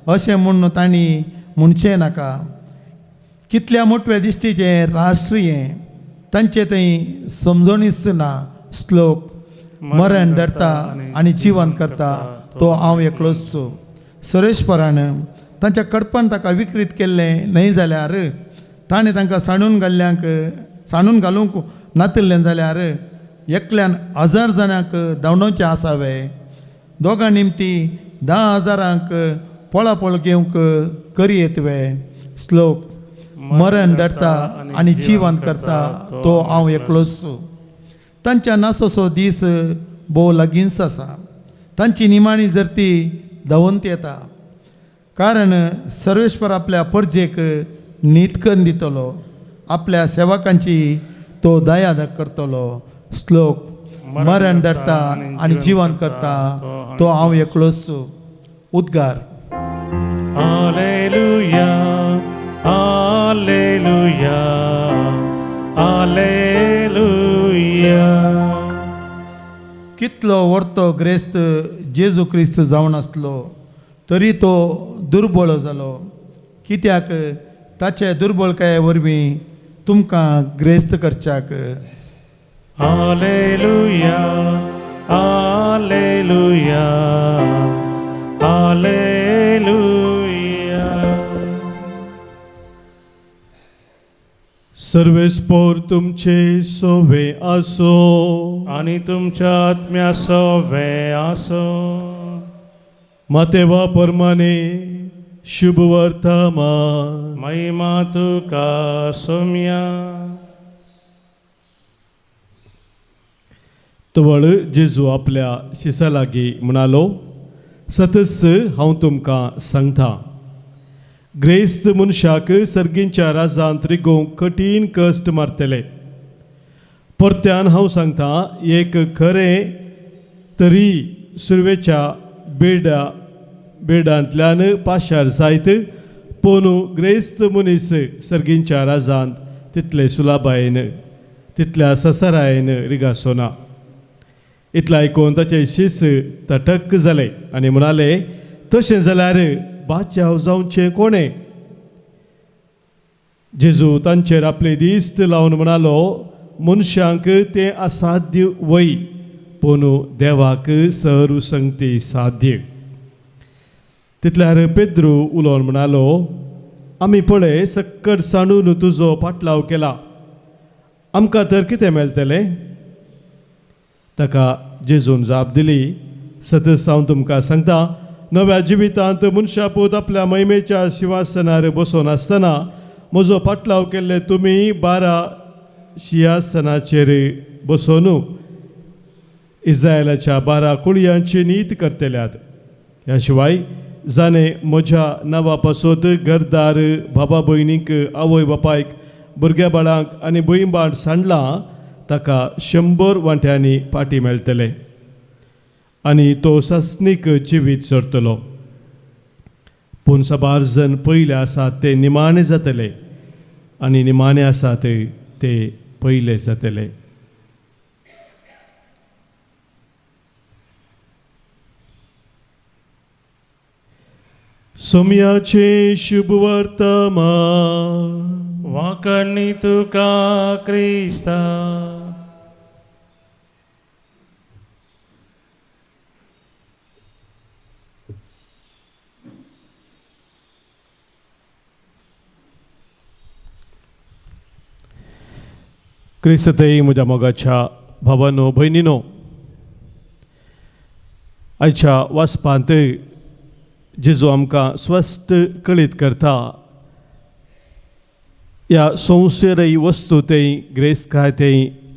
अशें म्हूण तांणी म्हणचें नाका. कितल्या मोटव्या दिश्टीचें राष्ट्रीय तांचे थंय समजणीच ना. श्लोक. मरण धरता आनी जिवन करता तो हांव एकलोच. सर्वेस्परान तांच्या कडपान ताका विकृत केल्लें न्हय जाल्यार, ताणें तांकां सांडून घाल्ल्यांक सांडून घालूंक नातिल्लें जाल्यार एकल्यान 1000 जाणांक धांवडोवचें आसावे, दोगां निमती 10,000 पळापळ घेवंक करयेत वे. श्लोक. मरण धरता आनी जिवन करता तो हांव एकलोच. तांच्या नासोसो दीस भोव लागींच आसा, तांची निमाणी जर ती धांवंत येता. कारण सर्वेस्पर आपल्या परजेक नीत करून दितलो, आपल्या सेवकांची तो दया करतलो. श्लोक. मरण धरता आनी जिवन करता तो हांव एकलोच. उद्गार. Hallelujah, hallelujah, hallelujah. कितलो व्हडतो ग्रेस्त जेजू क्रिस्त जावन आसलो तरी तो दुर्बळ जालो, कित्याक ताचे दुर्बळकाये वरवीं तुमकां ग्रेस्त करच्याक. Hallelujah, hallelujah, hallelujah. सर्वेस्पर तुमचे सोवे आसो आनी तुमच्या आत्म्या सोवे आसो. मातेवा परमाने शुभ वर्तमान. महिमा तुका सोम्या. तवळ जेजू आपल्या शिसा लागीं म्हणालो, सतस हांव तुमकां सांगता, ग्रेस्त मनशाक सर्गींच्या राजांत रिगोवंक कठीण कश्ट मारतले. परत्यान हांव सांगता, एक खरें तरी सुरवेच्या बेडांतल्यान पाशार जायत, पूण ग्रेस्त मनीस सर्गींच्या राजांत तितले सुलाबायेन तितल्या ससरायेन रिगासो ना. इतलें आयकून ताचे शीस तटक जाले आनी म्हणाले, तशें जाल्यार बाचाव जावचें कोणें? जेजू तांचेर आपले दिश्ट लावन म्हणालो, मनशांक तें असाध्य वय, पूण देवाक सरू संगती साध्य. तितल्यार पेद्रू उलोवन म्हणालो, आमी पळय सक्कड सांडून तुजो पाटलाव केला, आमकां तर कितें मेळटलें? ताका जेजून जाप दिली, सतस हांव तुमकां सांगता, नव्या जिवितांत मनशापूत आपल्या महिमेच्या शिंवासनार बसून आसतना म्हजो पाटलाव केल्ले तुमी 12 शिंवासनाचेर बसून इस्रायलाच्या 12 कुळयांची नीत करतल्यात. ह्या शिवाय जाणें म्हज्या नांवा पासत घरदार, बाबा भयणीक, आवय बापायक, भुरग्या बाळांक आनी भुंयभाट सांडलां ताका 100 वांट्यांनी फाटी मेळटले आनी तो सासणीक जिवीत सरतलो. पूण साबार जण पयले आसात ते निमाणे जातले आनी निमाणे आसात ते पयले जातले. सोम्याचें शुभ वर्तमान. वाकणी तुका क्रिस्ता. क्रिस्तई म्हज्या मोगाच्या भावानो भयणीनो, आयच्या वाचपांत जेजू आमकां स्वस्थ कळीत करता, ह्या संवसारी वस्तू तें ग्रेस्तकाय तें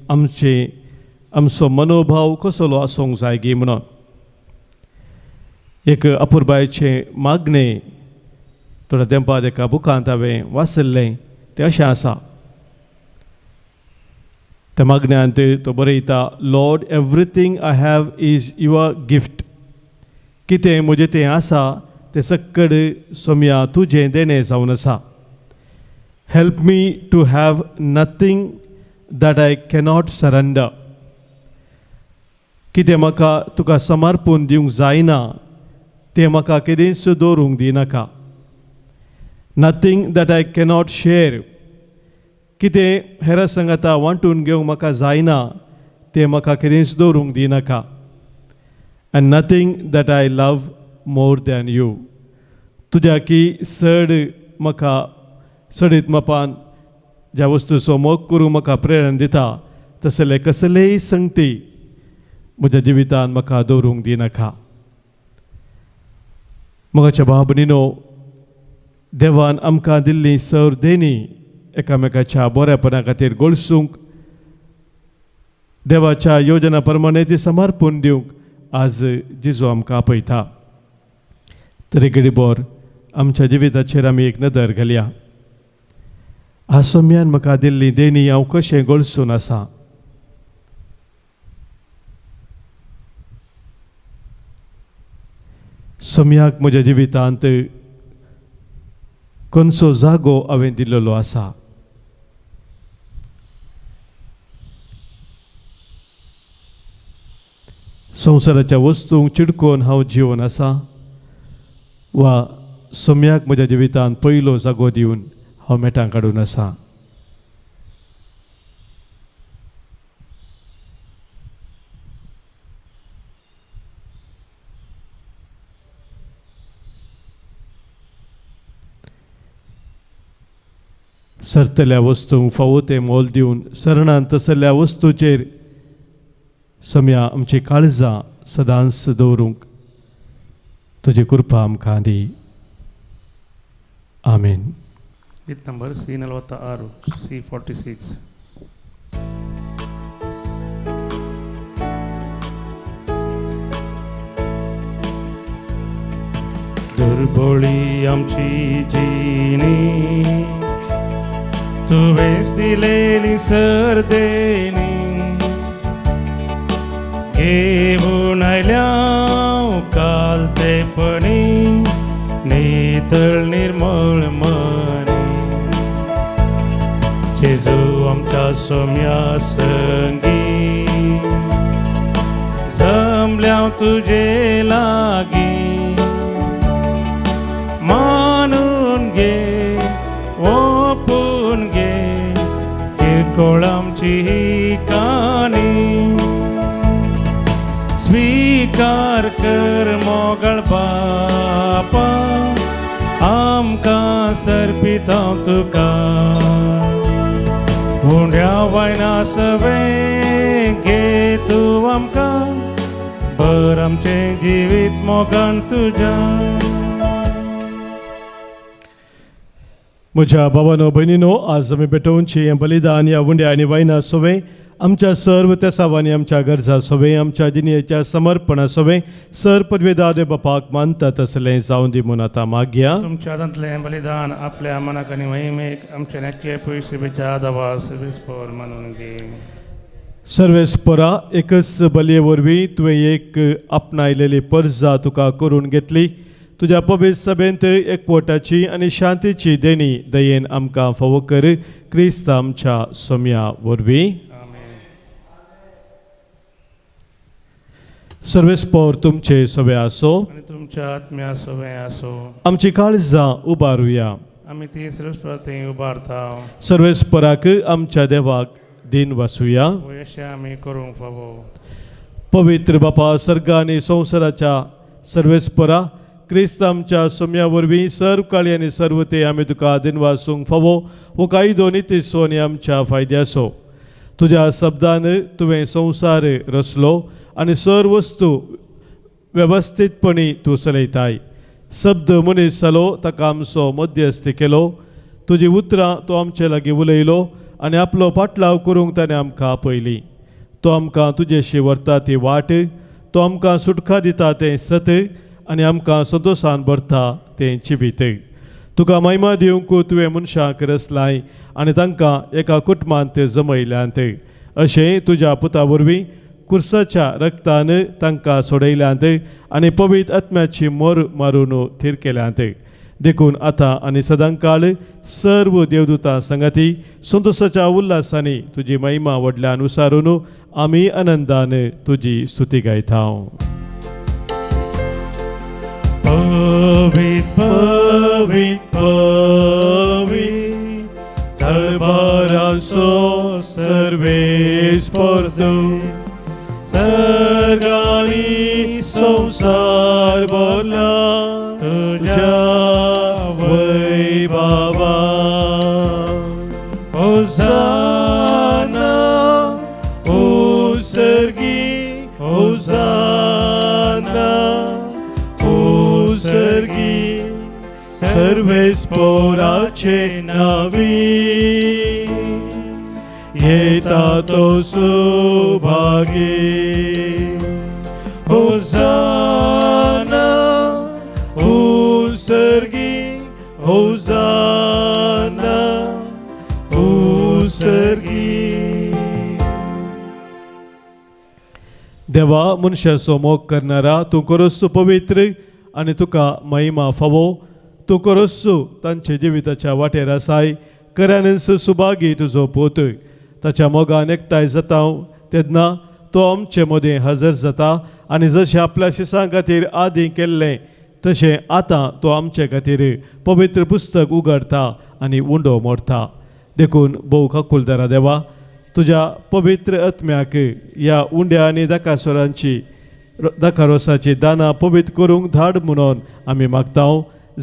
आमचे आमचो मनोभाव कसलो आसूंक जाय गी म्हणून एक अपुरबायेचें मागणें थोड्या तेंपार एका बुकांत हांवें वाचिल्लें तें अशें आसा. त्या मागण्यांत तो बरयता, Lord everything I have is your gift. कितें म्हजें तें आसा तें सक्कड सोम्या तुजें देणें जावन आसा. Help me to have nothing that I cannot surrender. कितें म्हाका तुका समर्पून दिवंक जायना तें म्हाका केदींच दवरूंक दिनाका. Nothing that I cannot share. कितें हेरा सांगाता वांटून घेवंक म्हाका जायना तें म्हाका केदींच दवरूंक दिनाका. And nothing that I love more than you. तुज्या की चड म्हाका चडीत मापान ज्या वस्तूचो मोग करूंक म्हाका प्रेरणा दिता तसले कसलेय संगती म्हज्या जिवितान म्हाका दवरूंक दिनाका. मोगाच्या भाव भयणीनो, देवान आमकां दिल्ली सर देणी एकामेकाच्या बऱ्यापणा खातीर गळसूंक, देवाच्या योजना प्रमाणे ती समर्पण दिवंक आज जेजू आमकां आपयता. तरी गडीबोर आमच्या जिविताचेर आमी एक नदर घालया. आसम्यान म्हाका दिल्ली देणी हांव कशें गळसून आसा? सम्याक म्हज्या जिवितांत खंयचो जागो हांवें दिल्लो आसा? संवसाराच्या वस्तूंक चिडकोवन हांव जिवन आसा वा सम्याक म्हज्या जिवितांत पयलो जागो दिवन हांव मेटां काडून आसा? सरतल्या वस्तूंक फावो तें मोल दिवन सरणान तसल्या वस्तूचेर सम्या आमची काळजां सदांच दवरूंक तुजी कृपा आमकां दी. आमेन. गीत नंबर सी 46, सी 46. दुर्बोळी आमची जिणी तुवेंच दिलेली सरदेणी घेऊन आयल्या काल तेपणी नितळ निर्मळ मनी जेजू आमच्या सोम्या संगी जमल्या तुझे लागी मानून घे ओपून घे किरकोळ आमची ही काणी स्वीकार कर मोगळ बापा आमकां सर्पिता तुका उंड्या वायना सवे घे तूं आमकां बर आमचें जिवीत मोगान तुज्या. म्हज्या बाबानो भयणीनो, आज आमी पेटोवची हें बलिदान ह्या उंड्या आनी वायना सोवें आमच्या सर्व तेसावांनी आमच्या गरजा सोवें आमच्या जिणेच्या समर्पणा सोवें सर पदवेदा देव बापाक मानता तसलें जावं दी म्हूण आतां मागया. तुमच्या हातांतलें बलिदान आपल्या मनाक आनी महिमेक आमच्या नक्की पयशे आदावास विस्पोर मानून घे. सर्वेस्परा एकच बलये वरवीं तुवें एक आपणायलेली परजा तुका करून घेतली. तुज्या पवित्र सभेंत एकवटाची आनी शांतीची देणी दयेन आमकां फावो कर क्रिस्त आमच्या सोम्या वरवीं. सर्वेस्पोर तुमचे सवे आसो आनी तुमच्या आत्म्या सवे आसो. आमची काळजां उबारुया. आमी ती सर्वेस्परा उबारता. सर्वेस्पराक आमच्या देवाक दिन वासुया. अशें आमी करूंक फावो. पवित्र बापा सर्ग आनी संवसाराच्या सर्वेस्परा क्रिस्त आमच्या सोम्या वरवीं सर्व काळी आनी सर्व ते आमी तुका दिन वासूंक फावो हो कायदो नितीचो आनी आमच्या फायद्याचो. तुज्या शब्दान तुवें संवसार रचलो आनी सर्व वस्तू वेवस्थीतपणी तूं चलयताय. शब्द मनीस जालो ताका आमचो मध्यस्थी केलो. तुजी उतरां तो आमचे लागीं उलयलो आनी आपलो पाटलाव करूंक ताणें आमकां आपयली. तो आमकां तुजेशी व्हरता ती वाट, तो आमकां सुटका दिता तें सत आनी आमकां संतोशान भरता तें जिवीत. तुका महिमा दिवंक तुवें मनशांक रचलाय आनी तांकां एका कुटुंबांत जमयल्यांत. अशें तुज्या पुता वरवीं कुर्साच्या रक्तान तांकां सोडयल्यांत आनी पवित्र आत्म्याची मोर मारून थीर केल्यांत. देखून आतां आनी सदांकाळ सर्व देवदूतां संगाती संतोशाच्या उल्हासांनी तुजी महिमा व्हडल्यान उसारून आमी आनंदान तुजी स्तुती गायता. पवित्र पवित्र पवित्र दरबाराचो सर्वेस्पर तूं सर्ग आनी संवसार भरला तुज्या वैभवा. होसाना ओ सर्गी होसाना ओ सर्गी सर्वेस्पोराचे नावी येता तो सुभागी. होसाना ओ सर्गी होसाना ओ सर्गी. देवा मनशाचो मोग करणारा तूं करोस पवित्र आनी तुका महिमा फावो. तूं करोस तांचे जिविताच्या वाटेर आसाय खऱ्यानच सुभागी तुजो पूत. ताच्या मोगान एकठांय जाता तेन्ना तो आमचे मदीं हजर जाता आनी जशें आपल्या शिसां खातीर आदीं केल्लें तशें आतां तो आमचे खातीर पवित्र पुस्तक उगडता आनी उंडो मोडटा. देखून भोव काकुलदारा देवा तुज्या पवित्र आत्म्याक ह्या उंड्या आनी दाकासोरांची दाकारोसाची दानां पवित्र करूंक धाड म्हणून आमी मागता.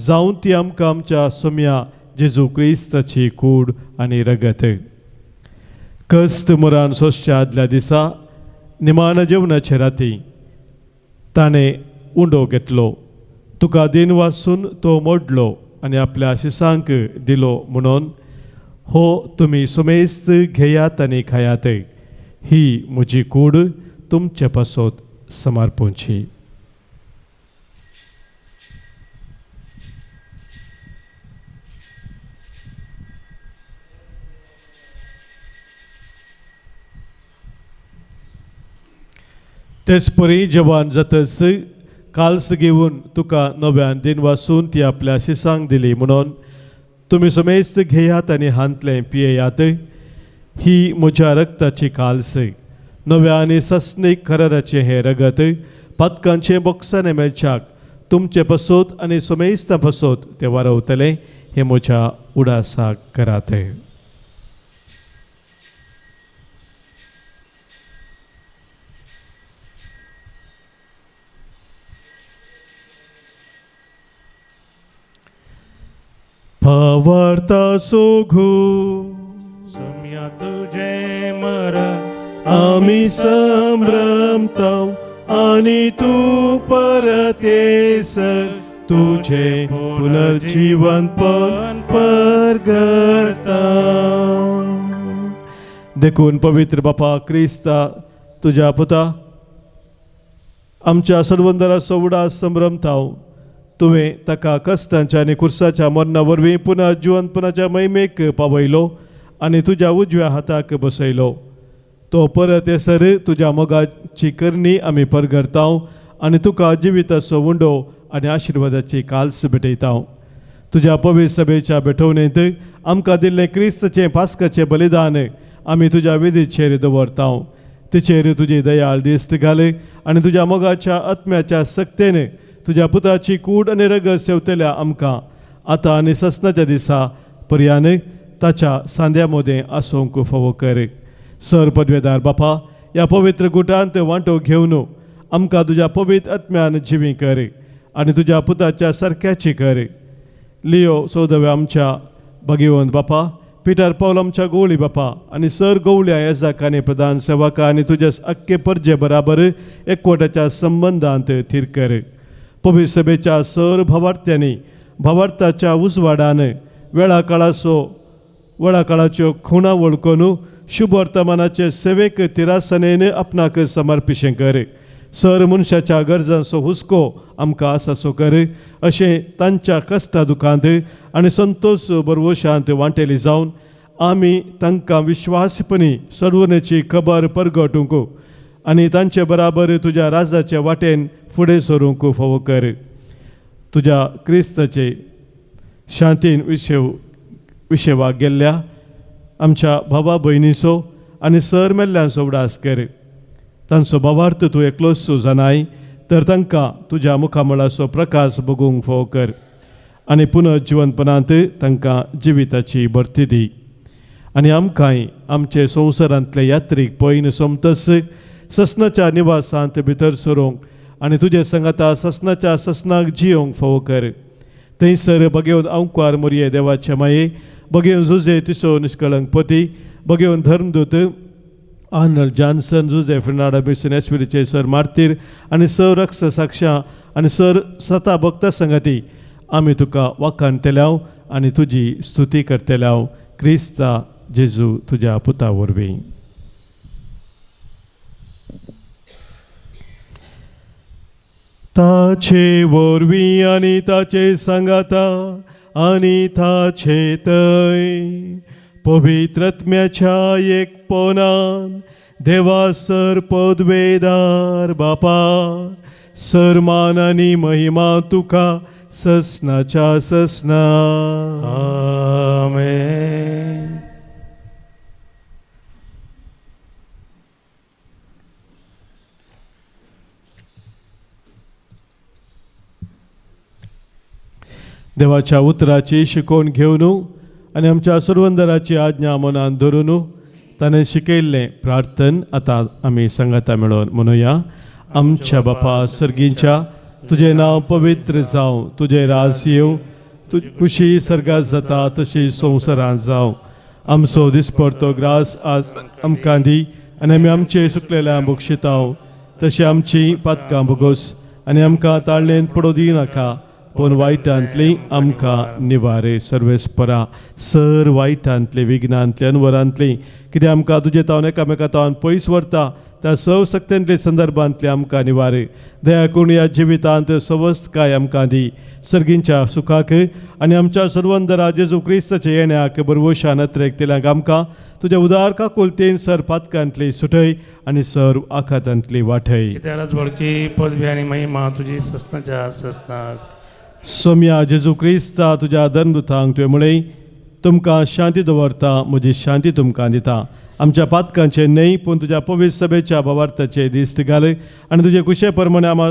जावं ती आमकां आमच्या सोम्या जेजू क्रिस्ताची कूड आनी रगत. कस्त मरान सोंसच्या आदल्या दिसा निमान जेवणाचे राती ताणें उंडो घेतलो. तुका दिन वासून तो मोडलो आनी आपल्या शिसांक दिलो म्हणून हो तुमी सुमेस्त घेयात आनी खायात. ही म्हजी कूड तुमचे पासत समर्पणची. तेच परी जवान जातच काल्स घेवन तुका नव्यान दिन वासून ती आपल्या शिसांक दिली म्हणून तुमी समेस्त घेयात आनी हांतलें पियेयात. ही म्हज्या रक्ताची काल्स, नव्या आनी सस्नीक कराराचें हें रगत पातकांचें बोक्साने मेळच्याक तुमचे पसोत आनी समेस्तां पसोत तें वारवतलें. हें म्हज्या उडासाक करात. भावार्था सोघू सुम्या तुझे मर आमी संभ्रमताव आनी तूं परत येसर तुझे पुनर्जीवनपण परगडता. देखून पवित्र बापा क्रिस्ता तुज्या पुता आमच्या सर्वंदराचो उडास संभ्रमताव तुवें ताका कश्टांच्या आनी कुर्साच्या मरणा वरवीं पुनः जिवनपणाच्या महिमेक पावयलो आनी तुज्या उजव्या हाताक बसयलो. तो परत येसर तुज्या मोगाची करणी आमी परगडताव आनी तुका जिविताचो उंडो आनी आशिर्वादाची काल्स भेटयताव. तुज्या पवित्र सभेच्या भेटवणेंत आमकां दिल्लें क्रिस्ताचें पास्काचें बलिदान आमी तुज्या विधीचेर दवरताव. तिचेर तुजी दयाळ दिस्त घाल आनी तुज्या मोगाच्या आत्म्याच्या सक्तेन तुज्या पुताची कूड आनी रगत सेवतल्या आमकां आतां आनी ससनाच्या दिसा पर्यान ताच्या सांद्या मदें आसूंक फावो कर. सर पदवेदार बापा, ह्या पवित्र गुटांत वांटो घेवन आमकां तुज्या पवित्र आत्म्यान जिवी कर आनी तुज्या पुताच्या सारक्याची कर. लियो चौदव्या आमच्या भगिवंत बापा, पिटर पावल आमच्या गोवळी बापा आनी सर गोवळ्या येजाक आनी प्रधान सेवका आनी तुज्या अख्खे परजे बराबर एकवटाच्या संबंदांत थीर कर. पवित्र सभेच्या सर भावार्थ्यांनी भावार्थाच्या उजवाडान वेळा काळाच्यो खुणा वळखून शुभ वर्तमानाचे सेवेक तिरासनेन आपणाक समर्पिशें कर. सर मनशाच्या गरजांचो हुस्को आमकां आसासो कर अशें तांच्या कश्टा दुखांत आनी संतोष बरवशांत वांटेली जावन आमी तांकां विश्वासपणी सर्वनेची खबर परगटूंक आनी तांचे बराबर तुज्या राजाचे वाटेन फुडें सरूंक फावो कर. तुज्या क्रिस्ताचे शांतीन विशेवाक गेल्ल्या आमच्या भावा भयणीचो आनी सर मेल्ल्यांचो उडास कर. तांचो भावार्थ तूं एकलोच जाणाय तर तांकां तुज्या मुखामळाचो प्रकाश बगूंक फावो कर आनी पुनर्जिवनपणांत तांकां जिविताची भरती दी. आनी आमकांय आमचे संवसारांतले यात्रीक पयन सोमतच ससनाच्या निवासांत भितर सरूंक आनी तुजे संगाता ससनाच्या ससनाक जियोंक फावो कर. थंयसर बगेवन अंकवार मोरये देवाचे माये, बगेवन जुजे तिसो निष्कळंक पती, बगेवन धर्मदूत आर्नल्ड जॉन्सन, जुजे फेर्नांडा मिशन एस्पिरीचे सर मार्तीर आनी सर रक्ष साक्षां आनी सर सता भक्ता संगाती आमी तुका वाखाणतेल्याव आनी तुजी स्तुती करतेल्याव. क्रिस्ता जेजू तुज्या पुता वरवीं. ताचे वरवीं आनी ताचे सांगाता आनी ताचे तय पवित्रत्म्याच्या एकपणान देवा सर पदवेदार बापा, सरमान आनी महिमा तुका ससनाच्या ससना. आमेन. देवाच्या उतराची शिकवण घेवन आनी आमच्या सुरवंदराची आज्ञा मनान धरून ताणें शिकयल्लें प्रार्थन आतां आमी सांगाता मेळोवन म्हणुया. आमच्या बापा सर्गींच्या, तुजें नांव पवित्र जावं, तुजें राज येवं, तुजी खुशी सर्गात जाता तशी संवसारांत जावं. आमचो दिसपडतो ग्रास आज आमकां दी आनी आमी आमचे सुकलेल्या बक्षिताव तशी आमची पातकां भोगोस आनी आमकां ताळणेंत पडोवं दिनाका पूण वायटांतली आमकां निवारे. सर्वेस्परा सर वायटांतली विघ्नांतली अनवरांतली कितें आमकां तुजे तावन एकामेका तावन पयस व्हरता त्या सव सक्त्यांतले संदर्भांतली आमकां निवारे. दया करून ह्या जिवितांत सवस्तकाय आमकां दी. सर्गींच्या सुखाक आनी आमच्या सर्वंदरा जेजू क्रिस्ताच्या येण्याक बरवशान अत्रेक आमकां तुज्या उदार काकुलतेन सर पातकांतली सुटय आनी सर आखातांतली वाटय. कित्याक बळकी पदवी आनी महिमा तुजी सस्नाच्या सस्नाक. सोम्या जेजू क्रिस्ता तुज्या धर्मदूतांक तुवें म्हळें तुमकां शांती दवरता, म्हजी शांती तुमकां दिता. आमच्या पातकांचे न्हय पूण तुज्या पवित्र सभेच्या भावार्थाचे दिश्ट घाल आनी तुजे कुशे प्रमाणे आमा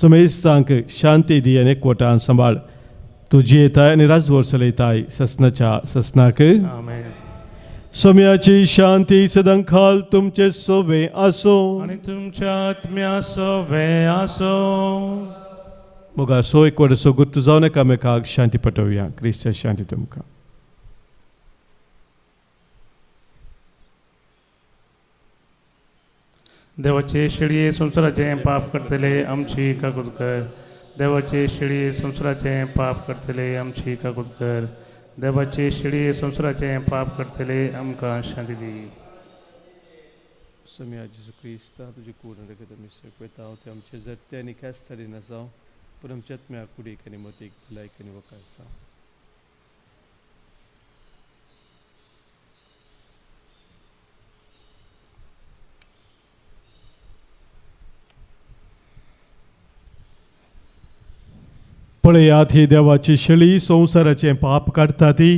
समेस्तांक शांती दी आनी एकवटान सांबाळ. तूं जियेताय आनी राजवट चलयताय ससनाच्या ससनाक. आमेन. सोम्याची शांती सदांकाल तुमचे सोबे आसो आनी तुमच्या आत्म्या सोबे आसो. मोगा सो एकवटाचो गुर्त जावन एकामेकाक शांती पटोवया. क्रिस्ता शांती तुमकां. देवाचे शेळये संवसाराचें पाप करतले आमची काकूत कर. देवाचे शेळये संवसाराचें पाप करतले आमची काकूत कर. देवाचे शेळये संवसाराचें पाप करतले आमकां शांती दी. सोम्या जेजू क्रिस्ता तुजी कूड रगत आमी सकयता ते आमचे जगते आनी ख्यास्त नाजावं पूण आमच्या आत्म्या कुडीक आनी मतीक भलायक आनी वकास जावं. पळयात ही देवाची शेळी संवसाराचें पाप काडटा ती.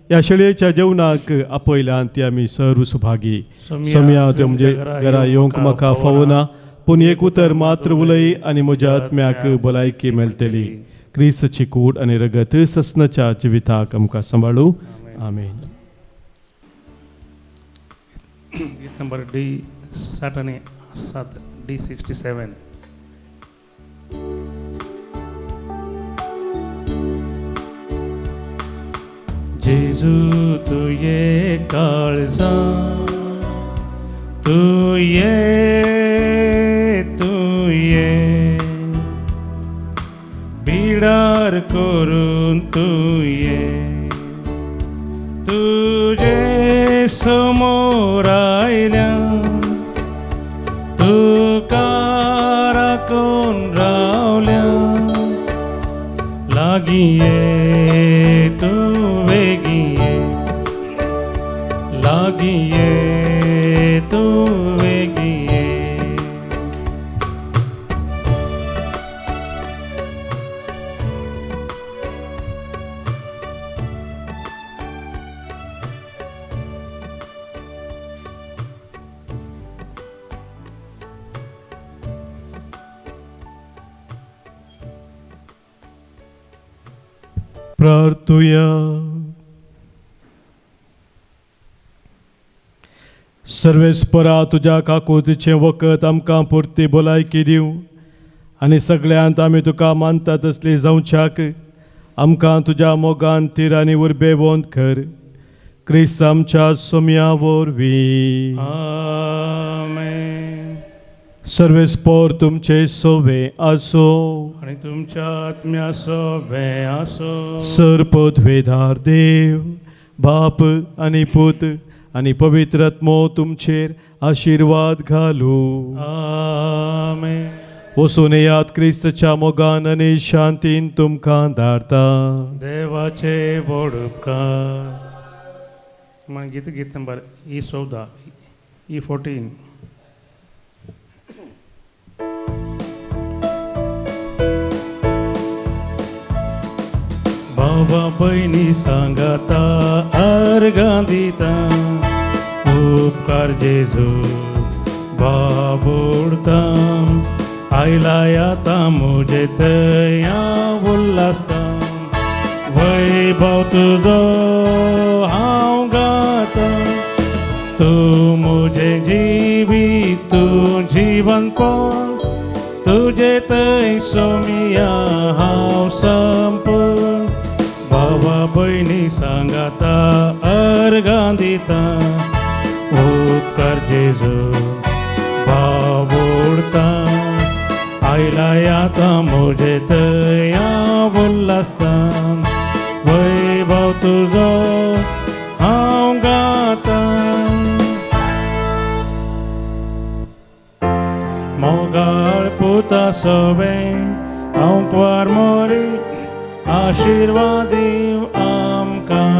ह्या शेळयेच्या जेवणाक आपयल्यान ती आमी सर्व सुभागी. सोम्या त्यो म्हणजे घरा येवंक म्हाका फावना पूण एक उतर मात्र उलय आनी म्हज्या आत्म्याक भलायकी मेळटली. क्रिस्ताची कूड आनी रगत ससनाच्या जिविताक आमकां सांबाळू. आमेन. गीत नंबर डी 60 आनी 7, डी 67. जेजू तुये काळजा तुये तुये बिडार करून तुये तुजे समोर आयल्या तुका राखून रावल्या लागीं ये तूं वेगीं ये लागीं ये तूं वेगीं ये. प्रार्थुया. सर्वेस्परा तुज्या काकुतीचें वखद आमकां पुरती भलायकी दिवं आनी सगळ्यांत आमी तुका मानता तसली जावच्याक आमकां तुज्या मोगान तीर आनी उर्बेवंत कर. क्रिस्त आमच्या सोम्या वरवीं. आमेन. सर्वेस्पर तुमचे सोवे आसो आनी तुमच्या आत्म्या सोवे आसो. सर पदवेदार देव बाप आनी पूत आनी पवित्र आत्मो तुमचेर आशिर्वाद घालू. आमेन. वचून येयात क्रिस्ताच्या मोगान आनी शांतीन तुमकां धाडता. देवाचे व्हड उपकार. मागीर गीत नंबर ई 14, ई 14. बाबा भयणी सांगाता अर्गां दिता उपकार जेजू बाबुडता आयला आतां म्हजे थंय उल्हासता वैभव तुजो हांव गाता तूं म्हजें जिवीत तूं जिवनपण तुजे थंय सोमिया हांव संपूर्ण. बाबा भयणी सांगाता अर्गां दिता उपकार जेजू बाबुडता आयला आतां म्हजे तया उल्लासता वैभव तुजो हांव गाता. मोगाळ पुता सवे हांव क्वार मोरी आशिर्वादी आमकां.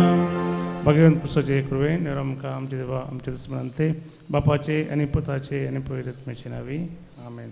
भगवंत पुसाचे कृपेन आमकां आमचे देवा आमचे दुस्मनांतले बापाचे आनी पुताचे आनी पवित्र आत्म्याचे नांवी आमेन.